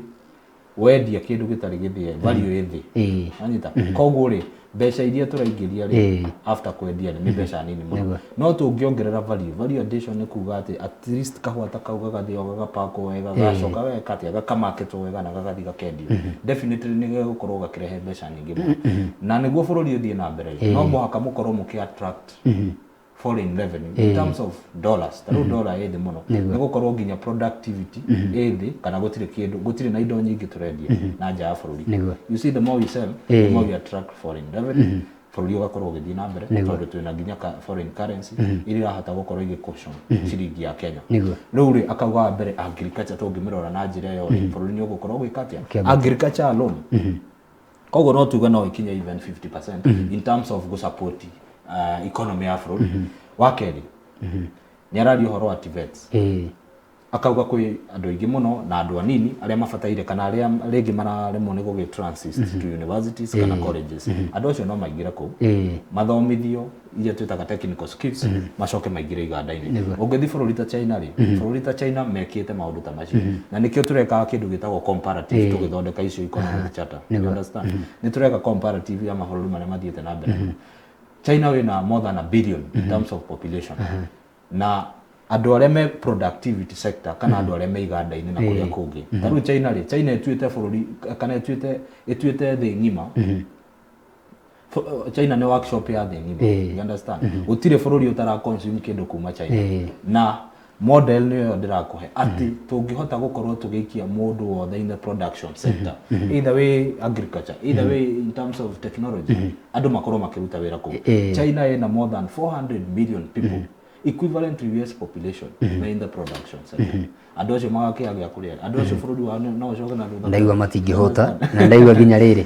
[SPEAKER 2] wendia kĩndũ gĩtarĩ gĩthĩe, value ĩ thĩ. Wanyita? Koguo rĩ, mbeca iria tũraingĩria rĩ, after kwendia rĩ, nĩ mbeca nini mũno. No tũngĩongerera value, value addition nĩ kuga atĩ at least kahũa ta kau gagathĩo, gagapakwo wega, gagacoka gageka atĩa, gakamaketwo wega na gagathiĩ gakendio, definitely nĩ gegũkorwo gakĩrehe mbeca nyingĩ mũno. Na nĩguo bũrũri ũthiĩ na mbere rĩ, no mũhaka mũkorwo mũkĩ attract foreign revenue in terms of dollars. Ta rĩu dollar ĩ thĩ mũno, nĩ gũkorwo nginya productivity ĩ thĩ, kana gũtirĩ kĩndũ, gũtirĩ na indo nyingĩ tũrendia na nja ya bũrũri. You see, the more we sell, the more we attract foreign revenue, bũrũri ũgakorwo ũgĩthiĩ na mbere, tondũ twĩna nginya foreign currency iria irahota gũkorwo igĩ cushion ciringi ya Kenya. Rĩu rĩ, akauga wa mbere agriculture tũngĩmĩrora na njĩra ĩyo rĩ, bũrũri nĩ ũgũkorwo ũgĩka atĩa?
[SPEAKER 1] Ũkĩambata.
[SPEAKER 2] Agriculture alone, koguo no tuge no ikinye even 50% in terms of gũsupport economy ya bũrũri. Wa kerĩ, nĩ araria ũhoro wa TVETs. Akauga kwĩ andũ aingĩ mũno na andũ anini arĩa mabataire kana arĩa rĩngĩ mararemwo nĩ gũgĩ transit to universities kana colleges. Andũ acio no maingĩre kũu, mathomithio iria twĩtaga technical skills, macoke maingĩre iganda-inĩ. Ũngĩthiĩ bũrũri ta China rĩ, bũrũri ta China mekĩte maũndũ ta macio, na nĩkĩo tũrekaga kĩndũ gĩtagwo comparative tũgĩthondeka icio economic charter. You understand? Nĩ tũreka comparative ya mabũrũri marĩa mathiĩte na mbere. China wĩna more than a billion in terms of population, na andũ arĩa me productivity sector kana andũ arĩa me iganda-inĩ na kũrĩa kũngĩ. Ta rĩu China rĩ, China ĩtuĩte bũrũri kana ĩtuĩte thĩ ng'ima. China nĩ workshop ya thĩ ng'ima. You understand? Gũtirĩ bũrũri ũtara consume kĩndũ kuma China. Na model nĩyo ndĩrakũhe atĩ tũngĩhota gũkorwo tũgĩikia mũndũ wothe in the production sector, either way agriculture, either way in terms of technology, andũ makorwo makĩruta wĩra kũu. China ĩna more than 400 million people, equivalent to US population, mm in the production sector. Andũ acio magakĩaga gĩa kũrĩa, andũ acio bũrũri wao no ũcoke na thutha.
[SPEAKER 1] Ndaigua matingĩhũta, na ndaigua nginya rĩrĩ,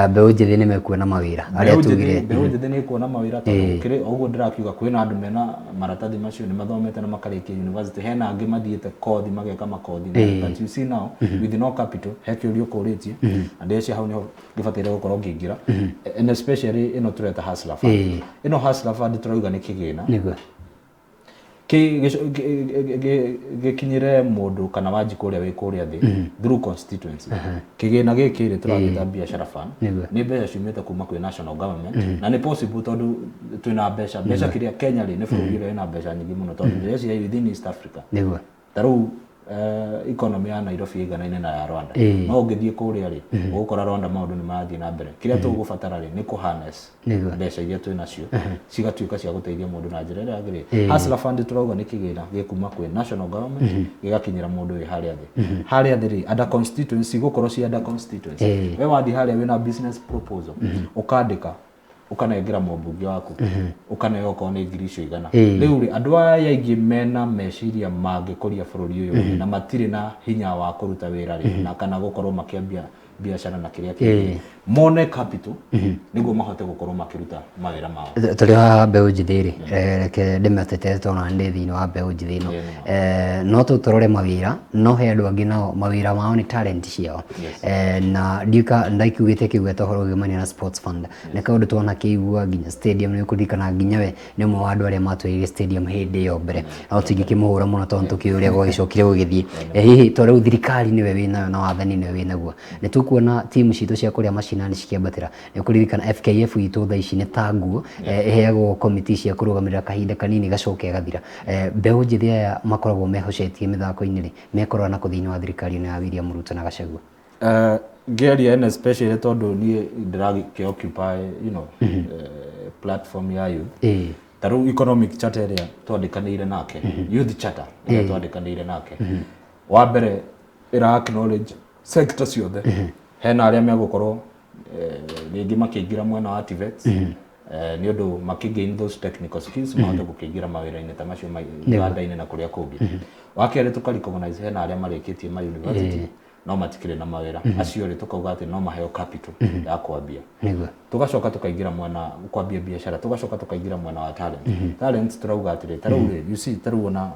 [SPEAKER 1] mbeũ njĩthĩ nĩ mekuona mawĩra arĩa tugire.
[SPEAKER 2] Mbeũ njĩthĩ nĩ ĩkuona mawĩra, tondũ kĩrĩ ũguo ndĩrakiuga, kwĩna andũ mena maratathi macio, nĩ mathomete na makarĩkia university, hena angĩ mathiĩte kothi, mageka makothi. But you see now, with no capital, he kĩũria ũkũrĩtie na ndĩreciria hau nĩho ngĩbataire gũkorwo ngĩingĩra, and especially ĩno tũreta Hustler Fund. Ĩno Hustler Fund tũrauga nĩ kĩgĩna gĩkinyĩre mũndũ kana Wanjikũ ũrĩa wĩ kũrĩa thĩ through constituency. Kĩgĩna gĩkĩ rĩ, tũragĩta biashara fund. Nĩ mbeca ciumĩte kuma kwĩ national government, na nĩ possible tondũ twĩna mbeca kĩrĩa Kenya rĩ, nĩ bũrũri ũrĩa wĩna mbeca nyingĩ mũno, tondũ ndĩreciria within East Africa, ta rĩu economy ya Nairobi ĩiganaine na ya Rwanda. No ũngĩthiĩ kũrĩa rĩ, ũgũkora Rwanda maũndũ nĩ marathiĩ na mbere. Kĩrĩa tũgũbatara rĩ, nĩ kũ harness mbeca iria twĩ nacio cigatuĩka cia gũteithia mũndũ na njĩra ĩrĩa yagĩrĩire. Hustler Fund tũrauga nĩ kĩgĩna gĩkuma kwĩ national government gĩgakinyĩra mũndũ wĩ harĩa thĩ. Harĩa thĩ rĩ, under constituency, gũkorwo ci under constituency. We wathiĩ harĩa wĩna business proposal, ũkandĩka, ũkanengera mũmbunge waku, ũkaneo okorwo nĩ ngiri icio 100. Rĩu rĩ, andũ aya aingĩ mena meciria mangĩkũria bũrũri ũyũ rĩ, na matirĩ na hinya wa kũruta wĩra rĩ, na kana gũkorwo makĩambia biacara na kĩrĩa kĩngĩ, mone capital nĩguo mahote gũkorwo makĩruta mawĩra mao.
[SPEAKER 1] Tũrĩ haha mbeũ njĩthĩ rĩ, reke ndĩmatete tondũ ndĩ thĩinĩ wa mbeũ njĩthĩ ĩno. No tũrore mawĩra, no he andũ angĩ nao mawĩra mao nĩ talent ciao. Na ndiũka ndakiugĩte kĩgweta ũhoro ũgĩmania na sports fund, nĩ kaũndũ twanakĩigua nginya stadium. Nĩ ũkũririkana nginya we nĩ ũmwe wa andũ arĩa matwĩrire stadium hĩndĩ ĩyo mbere, no tũtingĩkĩmũhũra mũno tondũ tũkĩũĩ ũrĩa gwagĩcokire gũgĩthiĩ. Hihi to rĩu thirikari nĩwe wĩnayo na wathani nĩwe wĩnaguo, nĩ tũkuona timu citũ cia kũrĩa macinani cikĩambatĩra? Nĩ ũkũririkana FKF itũ thaa ici nĩ ta nguo, ĩheagwo komiti cia kũrũgamĩrĩra kahinda kanini gacoke ĩgathira. Mbeũ njĩthĩ aya makoragwo mehocetie mĩthako-inĩ rĩ, mekũrora nakũ thĩinĩ wa thirikari ĩno ya William Ruto na Gachagua?
[SPEAKER 2] Ngĩaria and especially tondũ niĩ ndĩrakĩ occupy platform ya youth, ta rĩu economic charter ĩrĩa twandĩkanĩire nake, youth charter ĩrĩa twandĩkanĩire nake, wa mbere ĩra acknowledge sector ciothe. Hena arĩa megũkorwo rĩngĩ makĩingĩra mwena wa TVETs, nĩ ũndũ makĩ gain those technical skills, mahote gũkĩingĩra mawĩra-inĩ ta macio ma iganda-inĩ na kũrĩa kũngĩ. Wa kerĩ, tũka recognize hena arĩa marĩkĩtie ma university. No matikĩrĩ na mawĩra. Acio rĩ, tũkauga atĩ no maheo capital ya kwambia. Tũgacoka tũkaingĩra mwena kwambia biacara, tũgacoka tũkaingĩra mwena wa talent. Talent tũrauga atĩrĩ, ta rĩu rĩ, you see, ta rĩu ona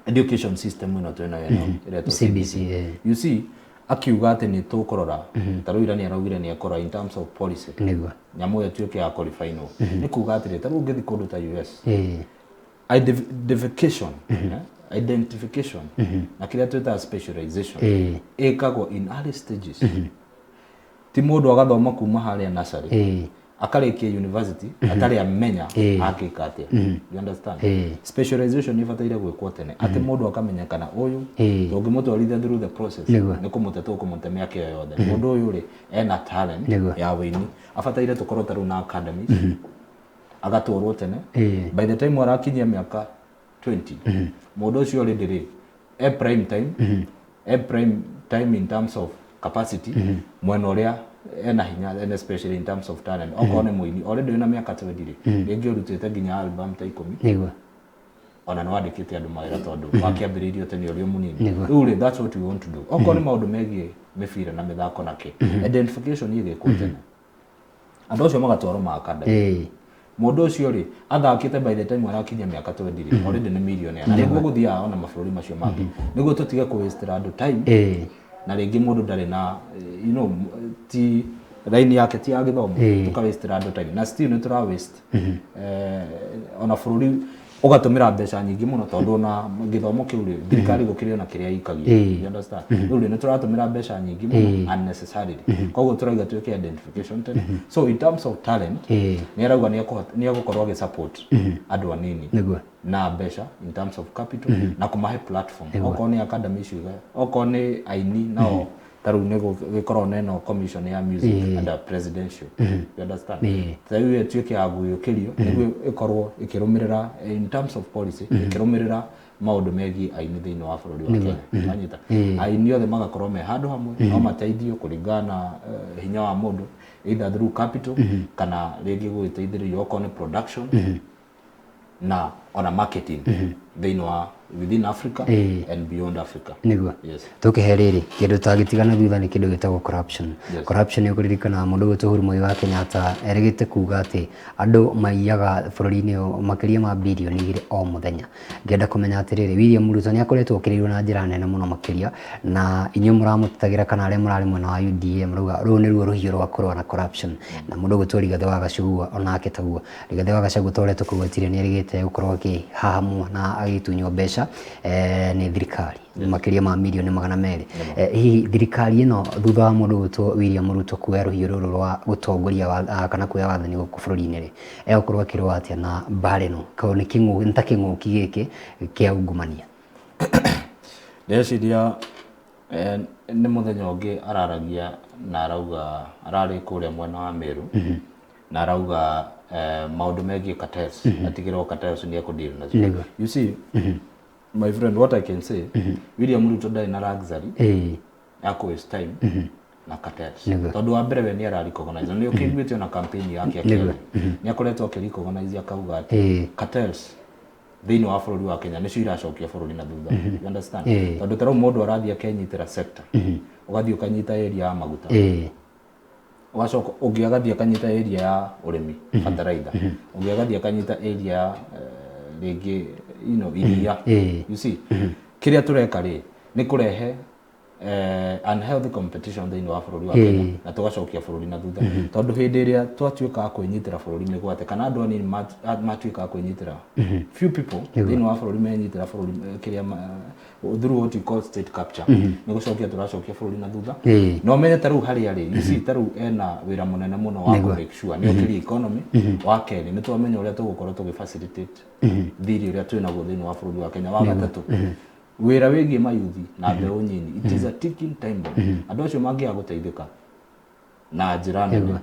[SPEAKER 2] education system ĩno twĩnayo ĩno ĩretwo
[SPEAKER 1] CBC,
[SPEAKER 2] You see, akiuga atĩ nĩ tũkũrora, ta rĩu ira nĩ araugire nĩ ekũrora in terms of policy nyamũ ĩyo ĩtuĩke ya kũrefinwo. Nĩ kuga atĩrĩ, ta rĩu ũngĩthiĩ kũndũ ta US, identification, identification na kĩrĩa twĩtaga specialization ĩkagwo in early stages. Ti mũndũ agathoma kuma harĩa nursery akarĩkia university atarĩ amenya angĩka atĩa. You understand? Specialization nĩ ĩbataire gwĩkwo tene, atĩ mũndũ akamenya kana ũyũ tũngĩmũtwarithia through the process nĩ kũmũte tũkũmũte mĩaka ĩyo yothe. Mũndũ ũyũ rĩ, ena talent ya wĩini, abataire tũkorwo ta rĩu na academies, agatwarwo tene. By the time arakinyia mĩaka 20, mũndũ ũcio already rĩ, e prime time, e prime time in terms of capacity, mwena ũrĩa ena hinya, and especially in terms of talent. Okorwo nĩ mũini, already wĩna mĩaka 20 rĩ, rĩngĩ ũrutĩte nginya album ta 10, ona nĩ wandĩkĩte andũ mawĩra tondũ wakĩambĩrĩirio tene ũrĩ o mũnini. Rĩu rĩ, that's what we want to do. Okorwo nĩ maũndũ megiĩ mĩbira na mĩthako na kĩ, identification ĩgĩkwo tene, andũ acio magatwarwo ma academy. Mũndũ ũcio rĩ, athakĩte, by the time arakinyia mĩaka 20 rĩ, already nĩ millionaire. Na nĩguo gũthiaga ona mabũrũri macio mangĩ, nĩguo tũtige kũ-wastera andũ time. Na rĩngĩ mũndũ ndarĩ na ti raini yake ti ya gĩthomo, tũka-wastera andũ time, na still nĩ tũra waste ona bũrũri ũgatũmĩra mbeca nyingĩ mũno, tondũ ona gĩthomo kĩu rĩ, thirikari gũkĩrĩ ona kĩrĩa ĩikagia. You understand? Rĩu rĩ, nĩ tũratũmĩra mbeca nyingĩ mũno unnecessarily. Koguo tũrauga twĩke identification tene. So in terms of talent, nĩ arauga nĩ egũkorwo agĩ-support andũ anini na mbeca in terms of capital na kũmahe platform, okorwo nĩ academy icio, okorwo nĩ aini nao, ta rĩu nĩ gĩkoragwo na ĩno commission ya music under presidential. You understand? Ta rĩu ĩtuĩke ya gũgĩũkĩrio nĩguo ĩkorwo ĩkĩrũmĩrĩra in terms of policy, ĩkĩrũmĩrĩra maũndũ megiĩ aini thĩinĩ wa bũrũri wa Kenya. Wanyita? Aini othe magakorwo me handũ hamwe, no mateithio kũringana na hinya wa mũndũ, either through capital kana rĩngĩ gũgĩteithĩrĩrio okorwo nĩ production na ona marketing thĩinĩ wa within Africa and beyond Africa. Yes.
[SPEAKER 1] Tũkĩhe rĩrĩ kĩndũ tangĩtigana thutha nĩ kĩndũ gĩtagwo corruption. Corruption, nĩ ũkũririkana mũndũ ũgwĩtwo Uhuru Muigai wa Kenyatta erĩgĩte kuga atĩ andũ maiyaga bũrũri-inĩ ũyũ makĩria ma 2 billion o mũthenya. Ngĩenda kũmenya atĩrĩrĩ, William Ruto nĩ akoretwo okĩrĩirwo na njĩra nene mũno makĩria, na inyuĩ mũramũtetagĩra kana arĩa mũrarĩ mwena wa UDA mũrauga rũrũ nĩruo rũhiũ rwa kũrũa na corruption, na mũndũ ũgwĩtwo Rigathĩ wa Gachagua onake taguo. Rigathĩ wa Gachagua, ta ũrĩa tũkũgwetire, nĩ erĩgĩte gũkorwo akĩhahamwo na agĩtunywo mbeca nĩ thirikari makĩria ma mirioni 200. Hihi thirikari ĩno, thutha wa mũndũ ũgwĩtwo William Ruto kuoya rũhiũ rũrũ rwa gũtongoria kana kuoya wathani gũkũ bũrũri-inĩ rĩ, egũkorwo akĩrũa atĩa na mbara ĩno? Ko nĩ kĩng'ũ, nĩ ta kĩng'ũki gĩkĩ kĩa ungumania?
[SPEAKER 2] Ndĩreciria nĩ mũthenya ũngĩ araragia na arauga, ararĩ kũrĩa mwena wa Meru, na arauga maũndũ megiĩ cartels, atigĩrwo cartels nĩ ekũdeal nacio. You see, my friend, what I can say, William Ruto ndarĩ na luxury ya kũ waste time na cartels, tondũ wa mbere we nĩ ara recognize, na nĩ ũkĩiguĩte ona campaign yake akĩaria, nĩ akoretwo akĩ recognize, akauga atĩ cartels thĩinĩ wa bũrũri wa Kenya nĩcio iracokia bũrũri na thutha. You understand? Tondũ ta rĩu mũndũ arathiĩ akenyitĩra sector, ũgathiĩ ũkanyita area ya maguta, ũgacoka ũngĩ agathiĩ akanyita area ya ũrĩmi, fertilizer, ũngĩ agathiĩ akanyita area ya rĩngĩ iria. You see, kĩrĩa tũreka rĩ, nĩ kũrehe unhealthy competition thĩinĩ wa bũrũri wa Kenya, na tũgacokia bũrũri na thutha, tondũ hĩndĩ ĩrĩa twatuĩka a kwĩnyitĩra bũrũri mĩgwate, kana andũ anini matuĩka a kwĩnyitĩra, few people thĩinĩ wa bũrũri menyitĩra bũrũri, kĩrĩa through what we call state capture, nĩ gũcokia tũracokia bũrũri na thutha. Na ũmenye ta rĩu harĩa rĩ, you see, ta rĩu ena wĩra mũnene mũno wa kũ make sure nĩ okĩria economy. Wa kerĩ, nĩ twamenya ũrĩa tũgũkorwo tũgĩ facilitate thirĩ ũrĩa twĩnaguo thĩinĩ wa bũrũri wa Kenya. Wa gatatũ, wĩra wĩgiĩ mayuthi na mbeũ nyinyi, it is a ticking time bomb. Andũ acio mangĩaga gũteithĩka na njĩra nene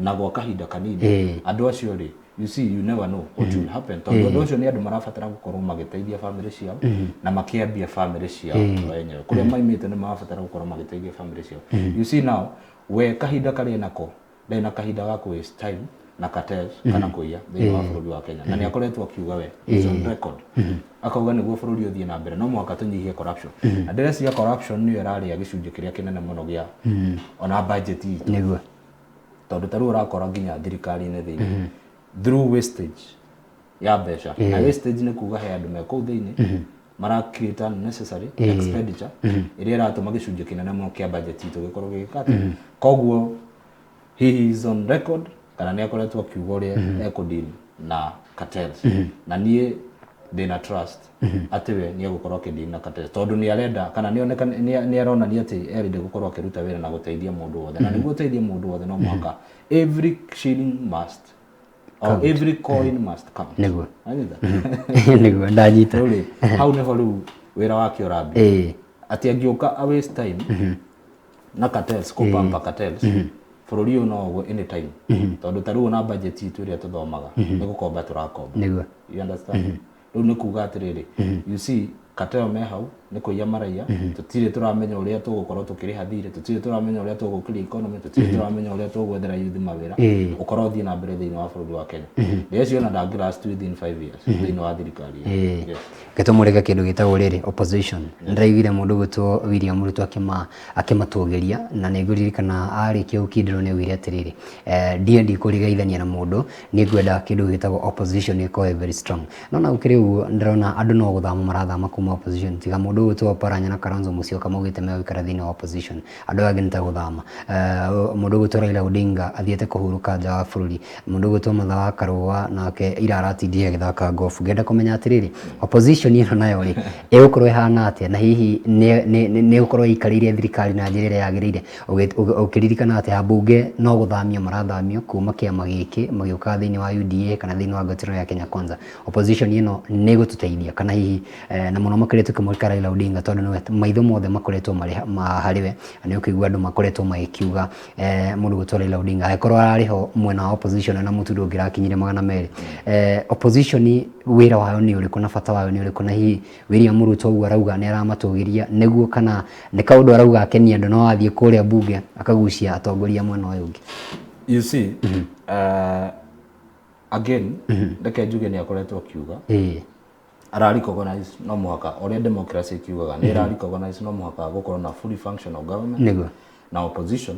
[SPEAKER 2] na gwa kahinda kanini, andũ acio rĩ, you see, you never know what will happen, tondũ andũ acio nĩ andũ marabatara gũkorwo magĩteithia famĩlĩ ciao na makĩambia famĩlĩ ciao wenyewe. Kũrĩa maimĩte nĩ marabatara gũkorwo magĩteithia famĩlĩ ciao. You see, now we kahinda karĩa nako, ndarĩ na kahinda ga kũ waste time. Na cartels kana kũiya thĩinĩ wa bũrũri wa Kenya, na nĩ akoretwo akiuga we is on record akauga nĩguo bũrũri ũthiĩ na mbere no mũhaka tũnyihie corruption, na ndĩreciria corruption nĩyo ĩrarĩa gĩcunjĩ kĩrĩa kĩnene mũno gĩa ona budget itũ, tondũ ta rĩu ũrakora nginya thirikari-inĩ thĩinĩ through wastage ya mbeca, na wastage nĩ kuga he andũ me kũu thĩinĩ mara create unnecessary expenditure ĩrĩa ĩratũma gĩcunjĩ kĩnene mũno kĩa budget itũ gĩkorwo gĩgĩka atĩa. Koguo he is on record kana nĩ akoretwo akiuga ũrĩa ekũdeal na cartels, na niĩ ndĩna trust atĩ we nĩ egũkorwo akĩdeal na cartels, tondũ nĩ arenda kana nĩ aronania atĩ erinde gũkorwo akĩruta wĩra na gũteithia mũndũ wothe, na nĩguo ũteithie mũndũ wothe no mũhaka every shilling must or every coin must count. Wanyita?
[SPEAKER 1] Nĩguo, ndanyita.
[SPEAKER 2] Rĩu rĩ, hau nĩho rĩu wĩra wake ũrambia, atĩ angĩũka a waste time na cartels, kũpampa cartels, bũrũri ũyũ no ũgwe anytime, tondũ ta rĩu ona budget itũ ĩrĩa tũthomaga nĩ gũkomba tũrakomba. You understand? Rĩu nĩ kuga atĩrĩrĩ, you see, cartel me hau nĩ kũiya maraiya, tũtirĩ tũramenya ũrĩa tũgũkorwo tũkĩrĩha thirĩ, tũtirĩ tũramenya ũrĩa tũgũkĩria economy, tũtirĩ tũramenya ũrĩa tũgwethera youth mawĩra ũkorwo ũthiĩ na mbere thĩinĩ wa bũrũri wa Kenya. Ndĩreciria ona ndangĩ last within 5 years thĩinĩ wa thirikari ĩyo. Yes.
[SPEAKER 1] Gĩtũmũrĩke kĩndũ gĩtagwo rĩrĩ opposition. Ndĩraiguire mũndũ gwĩtwo William Ruto akĩmatũgĩria, na nĩ ngũririkana arĩkia gũkindĩrwo nĩ augire atĩrĩrĩ, ndiendi kũrigaithania na mũndũ, nĩ ngwenda kĩndũ gĩtagwo opposition ĩkorwo ĩ very strong. No na gũkĩrĩ ũguo ndĩrona andũ no gũthama marathama kuma opposition, tiga mũndũ ũgwĩtwo Oparanya na Kalonzo Musyoka maugĩte megũikara thĩinĩ wa opposition, andũ aya angĩ nĩ ta gũthama. Mũndũ ũgwĩtwo Raila Odinga athiĩte kũhurũka nja wa bũrũri, mũndũ ũgwĩtwo Martha wa Karũa nake ira aratindire agĩthaka golf. Ngenda kũmenya atĩrĩrĩ, opposition ĩno nayo rĩ ĩgũkorwo ĩhana atĩa, na hihi nĩ ĩgũkorwo ĩikarĩire thirikari na njĩra ĩrĩa yagĩrĩire, ũkĩririkana atĩ ambunge no gũthamio marathamio kuma kĩama gĩkĩ magĩũka thĩinĩ wa UDA kana thĩinĩ wa ngwatanĩro ya Kenya Kwanza. Opposition ĩno nĩ ĩgũtũteithia kana hihi, na mũno makĩria tũkĩmũrĩka Raila Odinga, tondũ nĩwe maitho mothe makoretwo marĩ harĩ we, na nĩ ũkĩigua andũ makoretwo magĩkiuga, mũndũ gwĩtwo Raila Odinga angĩkorwo ararĩ ho mwena wa opposition na mũtu ndũngĩrakinyire 200. Opposition wĩra wayo nĩ ũrĩkũ na bata wayo nĩ ũrĩkũ, na hihi William Ruto ũguo arauga nĩ aramatũgĩria nĩguo, kana nĩ kaũndũ arauga akenie andũ, no athiĩ kũrĩa bunge akagucia atongoria mwena ũyũ ũngĩ?
[SPEAKER 2] You see, again reke njuge nĩ akoretwo akiuga ara recognize no mũhaka ũrĩa democracy ĩkiugaga, nĩ ĩra recognize no mũhaka gũkorwo na fully functional government na opposition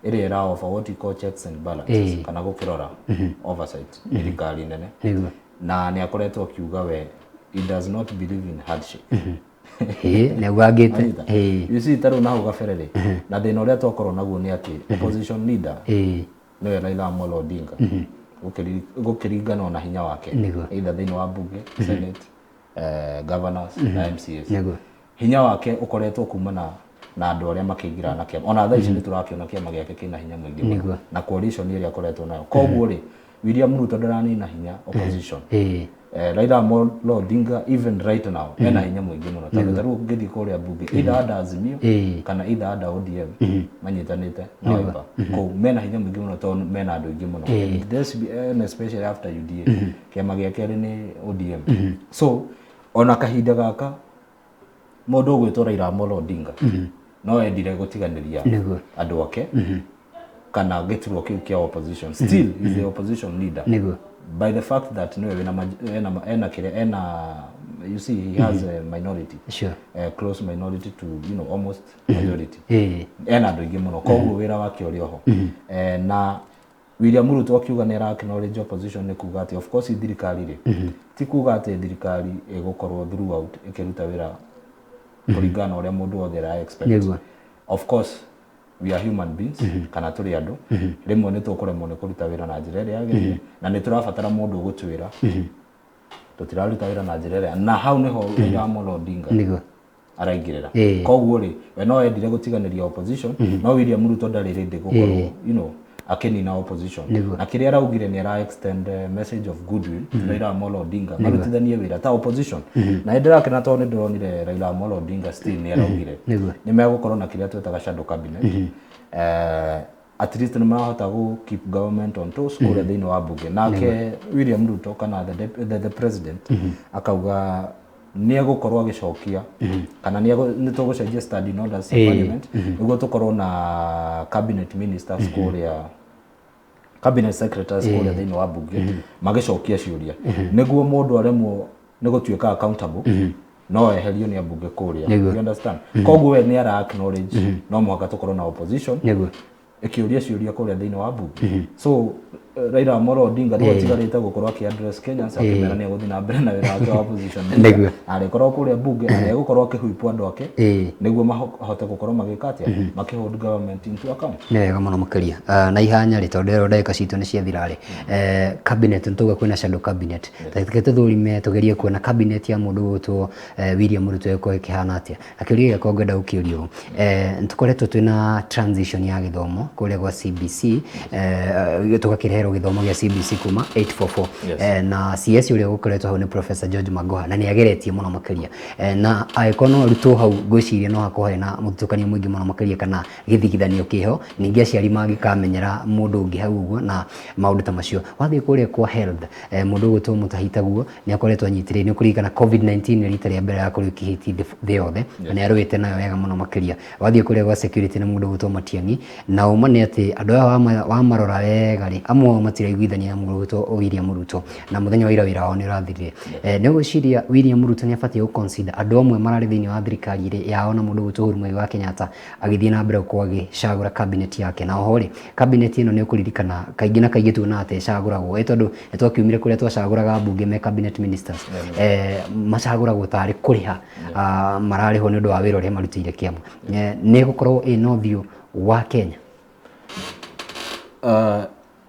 [SPEAKER 2] ĩrĩa ĩra offer what you call checks and balances kana gũkĩrora oversight thirikari nene. Na nĩ akoretwo akiuga we he does not believe in handshake.
[SPEAKER 1] Nĩguo angĩte.
[SPEAKER 2] Anyita? You see, ta rĩu na hau gabere rĩ, na thĩna ũrĩa twakorwo naguo nĩ atĩ opposition leader nĩwe Raila Amolo Odinga, gũkĩringana na hinya wake, either thĩinĩ wa bunge, senate, governors na MCAs, hinya wake ũkoretwo kumana na andũ arĩa makĩingĩra na kĩama. Ona thaa ici nĩ tũrakĩona kĩama gĩake kĩna hinya mũingĩ mũno na coalition ĩrĩa akoretwo nayo. Koguo rĩ, William Ruto ndaranina hinya opposition. Raila Amolo Odinga even right now ena hinya mũingĩ mũno, tondũ ta rĩu ũngĩthiĩ kũrĩa bunge, either under Azimio kana either under ODM manyitanĩte na Wiper kũu, mena hinya mũingĩ mũno tondũ mena andũ aingĩ mũno. And especially after UDA, kĩama gĩa kerĩ nĩ ODM. So ona kahinda gaka mũndũ ũgwĩtwo Raila Amolo Odinga no endire gũtiganĩria andũ ake kana gĩturwa kĩu kĩa opposition, still is the opposition leader by the fact that niwe wĩna ena kĩrĩa ena, you see, he has a minority, a close minority to almost majority. Ena andũ aingĩ mũno, koguo wĩra wake ũrĩ oho. Na William Ruto akiuga nĩ ara acknowledge opposition nĩ kuga atĩ of course thirikari rĩ, ti kuga atĩ thirikari ĩgũkorwo throughout ĩkĩruta wĩra kũringana na ũrĩa mũndũ wothe ara expect. Of course we are human beings kana tũrĩ andũ, rĩmwe nĩ tũkũremwo nĩ kũruta wĩra na njĩra ĩrĩa yagĩrĩire, na nĩ tũrabatara mũndũ ũgũtwĩra tũtiraruta wĩra na njĩra ĩrĩa, na hau nĩho Raila Amolo Odinga araingĩrĩra. Koguo rĩ, we no endire gũtiganĩria opposition, no William Ruto ndarĩ ready gũkorwo akĩnina opposition. Na kĩrĩa araugire nĩ ara extend message of goodwill to Raila Amolo Odinga marutithanie wĩra ta opposition, na nĩ ndĩrakena tondũ nĩ ndĩronire Raila Amolo Odinga still nĩ araugire nĩ megũkorwo na kĩrĩa twĩtaga shadow cabinet. At least nĩ marahota gũ keep government on toes kũrĩa thĩinĩ wa bunge. Nake William Ruto kana the president akauga nĩ egũkorwo agĩcokia kana nĩ tũgũcenjia standing orders in parliament nĩguo tũkorwo na cabinet ministers kũrĩa. Cabinet secretaries kũrĩa thĩinĩ wa bunge magĩcokia ciũria, nĩguo mũndũ aremwo nĩ gũtuĩka accountable, no eherio nĩ ambunge kũrĩa. You understand? Koguo we nĩ ara acknowledge no mũhaka tũkorwo na opposition ĩkĩũria ciũria kũrĩa thĩinĩ wa bunge. So Raila Amolo Odinga nĩwe ũtigarĩte gũkorwo akĩ address Kenyans, akĩmera nĩ egũthiĩ na mbere na wĩra wake wa opposition leader. Arĩkorwo kũrĩa bunge, arĩgũkorwo akĩhuipwo andũ ake nĩguo mahote gũkorwo magĩka atĩa, makĩhold government into account.
[SPEAKER 1] Nĩ wega mũno makĩria. Na ihanya rĩ, tondũ ĩro ndagĩka citũ nĩ ciathira rĩ, cabinet nĩ tauga kwĩna shadow cabinet. Reke tũthũrime, tũgerie kuona cabinet ya mũndũ ũgwĩtwo William Ruto ĩgũkorwo ĩkĩhana atĩa. Na kĩũria gĩakwa ngwenda gũkĩũria ũũ, nĩ tũkoretwo twĩna transition ya gĩthomo kũrĩa gwa CBC, tũgakĩreherwo gĩthomo gĩa CBC kuma 844. Na CS ũrĩa ũgũkoretwo hau nĩ Professor George Magoha, na nĩ ageretie mũno makĩria. Na angĩkorwo no arutwo hau, ngwĩciria no hakorwo harĩ na mũthutũkanio mũingĩ mũno makĩria kana gĩthigithanio kĩho, ningĩ aciari mangĩkamenyera mũndũ ũngĩ hau ũguo na maũndũ ta macio. Wathiĩ kũrĩa kwa health, mũndũ ũgwĩtwo Mutahi Taguo nĩ akoretwo anyitĩrĩire. Nĩ ũkũririkana COVID-19 nĩ rita rĩa mbere yakorirwo ĩkĩhĩtia thĩ yothe, na nĩ arũĩte nayo wega mũno makĩria. Wathiĩ kũrĩa gwa security nĩ mũndũ ũgwĩtwo Matiang'i, na ũma nĩ atĩ andũ aya wamarora wega rĩ, amwe ao matiraiguithania na mũndũ ũgwĩtwo William Ruto, na mũthenya wa ira wĩra wao nĩ ũrathirire. Nĩ ũgwĩciria William Ruto nĩ abatiĩ gũ consider andũ amwe mararĩ thĩinĩ wa thirikari ĩrĩ yao na mũndũ ũgwĩtwo Uhuru Muigai wa Kenyatta agĩthiĩ na mbere gũkorwo agĩcagũra cabinet yake? Na oho rĩ, cabinet ĩno nĩ ũkũririkana kaingĩ na kaingĩ tuonaga ta ĩcagũragwo tondũ nĩ twakiumire kũrĩa twacagũraga ambunge me cabinet ministers, macagũragwo tarĩ kũrĩha mararĩhwo nĩ ũndũ wa wĩra ũrĩa marutĩire kĩama. Nĩ ĩgũkorwo ĩna ũthiũ wa Kenya?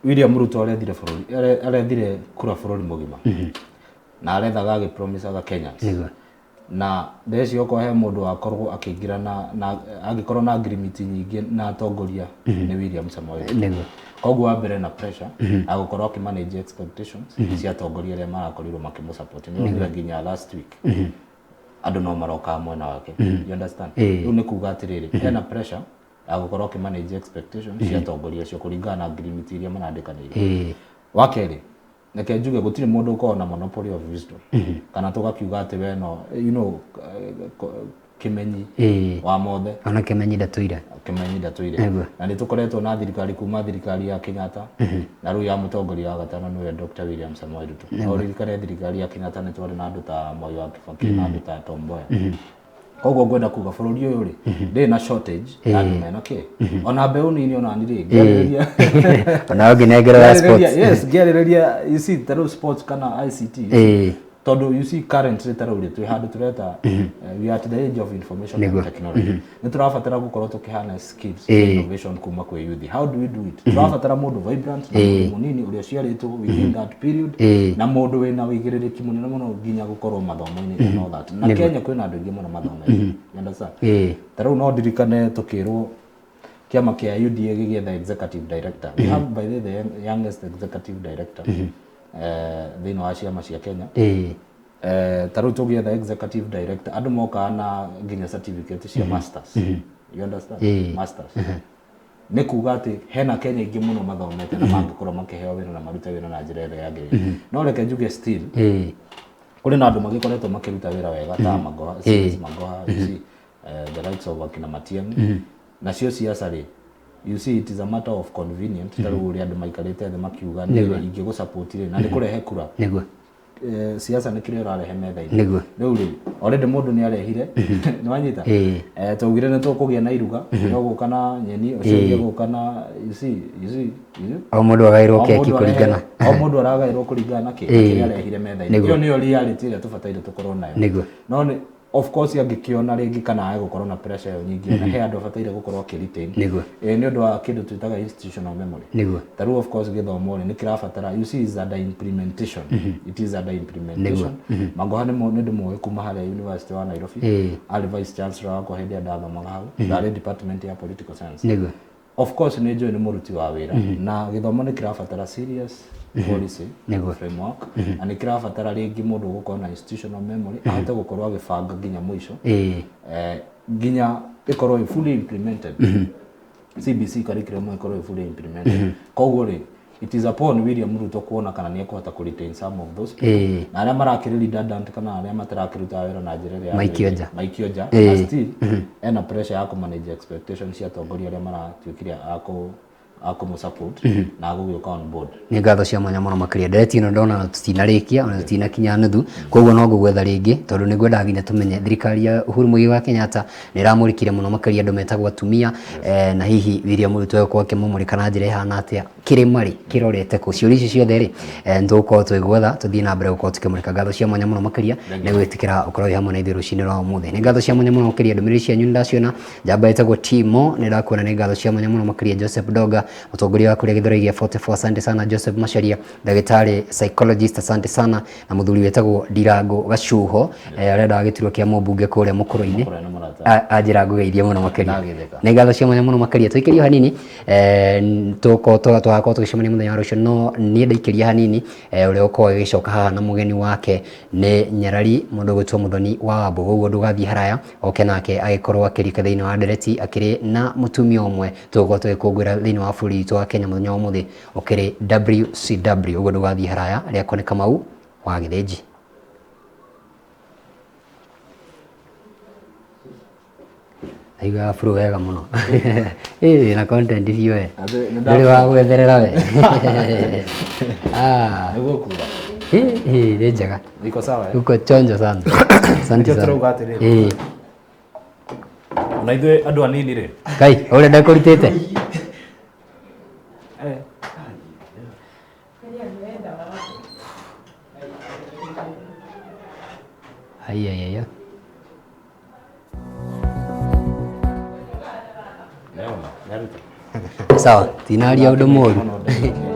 [SPEAKER 2] William Ruto arethire bũrũri, arethire kura bũrũri mũgima, na arethaga agĩpromisaga Kenyans. Na ndeci okorwo he mũndũ wakorwo akĩingĩra na angĩkorwo na ngirimiti nyingĩ na atongoria, nĩ William Samoei Ruto. Koguo wa mbere na pressure agũkorwo akĩ manage expectations cia atongoria arĩa marakorirwo makĩmũ support. Nĩ onire nginya last week andũ no marokaga mwena wake, you understand? Rĩu nĩ kuga atĩrĩrĩ, hena pressure ya gũkorwo akĩ manage expectations cia atongoria acio kũringana na ngirimiti iria marandĩkanĩire. Wa kerĩ, reke njuge gũtirĩ mũndũ ũkoragwo na monopoly of wisdom, kana tũgakiuga atĩ we no kĩmenyi wa mothe.
[SPEAKER 1] Ona kĩmenyi ndatũire.
[SPEAKER 2] Kĩmenyi ndatũire. Na nĩ tũkoretwo na thirikari kuma thirikari ya Kenyatta na rĩu ya mũtongoria wa gatano nĩwe Dr. William Samoei Ruto. No ũririkane thirikari ya Kenyatta nĩ twarĩ na andũ ta Moi wa Kibaki na andũ ta Tom Mboya. Koguo ngwenda kuga bũrũri ũyũ rĩ, ndĩrĩ na shortage ya andũ mena kĩ ona mbeũ nini, ona ni rĩ ngĩarĩrĩria
[SPEAKER 1] Ona ũngĩnengerera sports.
[SPEAKER 2] Yes, ngĩarĩrĩria, you see, ta rĩu sports kana ICT, tondũ you see, currently ta rĩu rĩ, twĩ handũ tũreta we are at the age of information and technology. Nĩ tũrabatara gũkorwo tũkĩhana skills cia innovation kuma kwĩ youth. How do we do it? Tũrabatara mũndũ vibrant na mũndũ mũnini ũrĩa ũciarĩtwo within that period na mũndũ wĩna wĩigĩrĩrĩki mũnene mũno nginya gũkorwo mathomo-inĩ and all that. Na Kenya kwĩna andũ aingĩ mũno mathomete, you understand? Ta rĩu no ndirikane tũkĩrwo kĩama kĩa UDA gĩgĩetha executive director. We have, by the way, the youngest executive director thĩinĩ wa ciama cia Kenya. Ta rĩu tũgĩetha executive director, andũ mokaga na nginya certificate cia masters, you understand? Masters nĩ kuga atĩ hena Kenya aingĩ mũno mathomete na mangĩkorwo makĩheo wĩra na marute wĩra na njĩra ĩrĩa yagĩrĩire. No reke njuge still kũrĩ na andũ magĩkoretwo makĩruta wĩra wega ta Magoha, CS Magoha, you see, the likes of akina Matiang'i. Nacio ciaca rĩ, you see, it is a matter of convenient. Ta rĩu ũrĩa andũ maikarĩte thĩ makiuga nĩ ingĩgũ support rĩ, na nĩ kũrehe kura. Siasa nĩ kĩrĩa ũrarehe metha-inĩ. Rĩu rĩ, already mũndũ nĩ arehire, nĩ wanyita? Twaugire nĩ tũkũgĩa na iruga, no gũka na nyeni, ũcio ũngĩ gũka na, you see, you see, you see?
[SPEAKER 1] O mũndũ agaĩrwo
[SPEAKER 2] O
[SPEAKER 1] keki
[SPEAKER 2] mũndũ
[SPEAKER 1] kũringana
[SPEAKER 2] o mũndũ aragaĩrwo kũringana na kĩ kĩrĩa arehire metha-inĩ. Ĩyo nĩyo reality ĩrĩa tũbataire tũkorwo nayo. No nĩ of course angĩkĩona rĩngĩ kana age gũkorwo na pressure ĩyo nyingĩ, ona he andũ abataire gũkorwo akĩ retain nĩ ũndũ wa kĩndũ twĩtaga institutional memory. Ta rĩu of course gĩthomo rĩ, nĩ kĩrabatara, you see, is under implementation, it is under implementation. Magoha nĩ ndĩmũĩ kuma harĩa University wa Nairobi. Arĩ vice chancellor wakwa hĩndĩ ĩrĩa ndathomaga hau, ndarĩ department ya political science. Of course nĩ njũĩ nĩ mũruti wa wĩra, na gĩthomo nĩ kĩrabatara serious policy framework, na nĩ kĩrabatara rĩngĩ mũndũ ũgũkorwo na institutional memory ahote gũkorwo agĩbanga nginya mũico, nginya ĩkorwo ĩ fully implemented, CBC curriculum ĩkorwo ĩ fully implemented. Koguo rĩ, it is upon William Ruto kuona kana nĩ ekũhota kũ retain some of those people, na arĩa marakĩrĩ redundant kana arĩa matarakĩruta wĩra na njĩra ĩrĩa
[SPEAKER 1] maikio
[SPEAKER 2] yagĩrĩire,
[SPEAKER 1] nja.
[SPEAKER 2] Maikio nja. Na still ena pressure ya kũ manage expectations cia atongoria arĩa maratuĩkire a kũ Akũmũ support na agũgĩũka on board.
[SPEAKER 1] Nĩ ngatho cia mwanya mũno makĩria. Ndereti ĩno ndona tũtinarĩkia, ona tũtinakinya nuthu, koguo no ngũgwetha rĩngĩ tondũ nĩ ngwendaga nginya tũmenye thirikari ya Uhuru Muigai wa Kenyatta nĩ ĩramũrĩkire mũno makĩria andũ metagwo atumia, na hihi William Ruto egũkorwo akĩmũmũrĩka na njĩra ĩhana atĩa, kĩrĩma rĩ kĩrorete kũ? Ciũria ici ciothe rĩ, nĩ tũgũkorwo tũgĩgwetha tũthiĩ na mbere gũkorwo tũkĩmũrĩka. Ngatho cia mwanya mũno makĩria nĩ gwĩtĩkĩra gũkorwo wĩ hamwe na ithuĩ rũcinĩ rwa ũmũthĩ. Nĩ ngatho cia mwanya mũno makĩria, ndũmĩrĩri cianyu nĩ ndaciona. Njamba ĩtagwo Timo nĩ ndakuona, nĩ ngatho cia mwanya mũno makĩria. Joseph Doga, mũtongoria wa kũrĩa Gĩthũrai gĩa 44, asante sana. Joseph Macharia, ndagĩtarĩ psychologist, asante sana. Na mũthuri wĩtagwo Ndirango Gacuho, arenda gĩturwa kĩa mũmbunge kũrĩa Mũkũrũ-inĩ.
[SPEAKER 2] Mũkũrũ nĩ mũrata.
[SPEAKER 1] Anjĩra ngũgeithie mũno makĩria.
[SPEAKER 2] Ndagĩtheka.
[SPEAKER 1] Nĩ ngatho cia mwanya mũno makĩria. Tũikĩrio hanini, tũgakorwo tũgĩcemania mũthenya wa rũciũ, no niĩ ndaikĩria hanini, ũrĩa ũkorwo agĩcoka haha na mũgeni wake nĩ Nyarari, mũndũ ũgwĩtwo Mũthoni wa Wambũ. Koguo ndũgathiĩ haraya, oke nake agĩkorwo akĩrika thĩinĩ wa ndereti akĩrĩ na mũtumia ũmwe tũgũkorwo tũgĩkũngũĩra thĩinĩ wa bũrũri witũ wa Kenya mũthenya wa ũmũthĩ ũkĩrĩ WCW. Ũguo ndũgathiĩ haraya, rĩakwa nĩ Kamau wa Gĩthĩnji. Aiguaga flow wega mũno. Ĩĩ na content biũ we. Ndũrĩ wa gwetherera we. Ah.
[SPEAKER 2] Nĩguo kuga.
[SPEAKER 1] Ĩĩ nĩ njega.
[SPEAKER 2] Iko sawa eh?
[SPEAKER 1] Uko chonjo sana. Asante
[SPEAKER 2] Nĩkĩo
[SPEAKER 1] sana.
[SPEAKER 2] tũrauga atĩrĩrĩ.
[SPEAKER 1] Ĩĩ.
[SPEAKER 2] Ona ithuĩ andũ anini rĩ.
[SPEAKER 1] Kai, ũrĩa ndakũrutĩte?
[SPEAKER 2] Eh.
[SPEAKER 1] Ai ai ai.
[SPEAKER 2] Nĩona, nĩaruta.
[SPEAKER 1] Sawa, tinaria ũndũ mũru.
[SPEAKER 2] Mũno.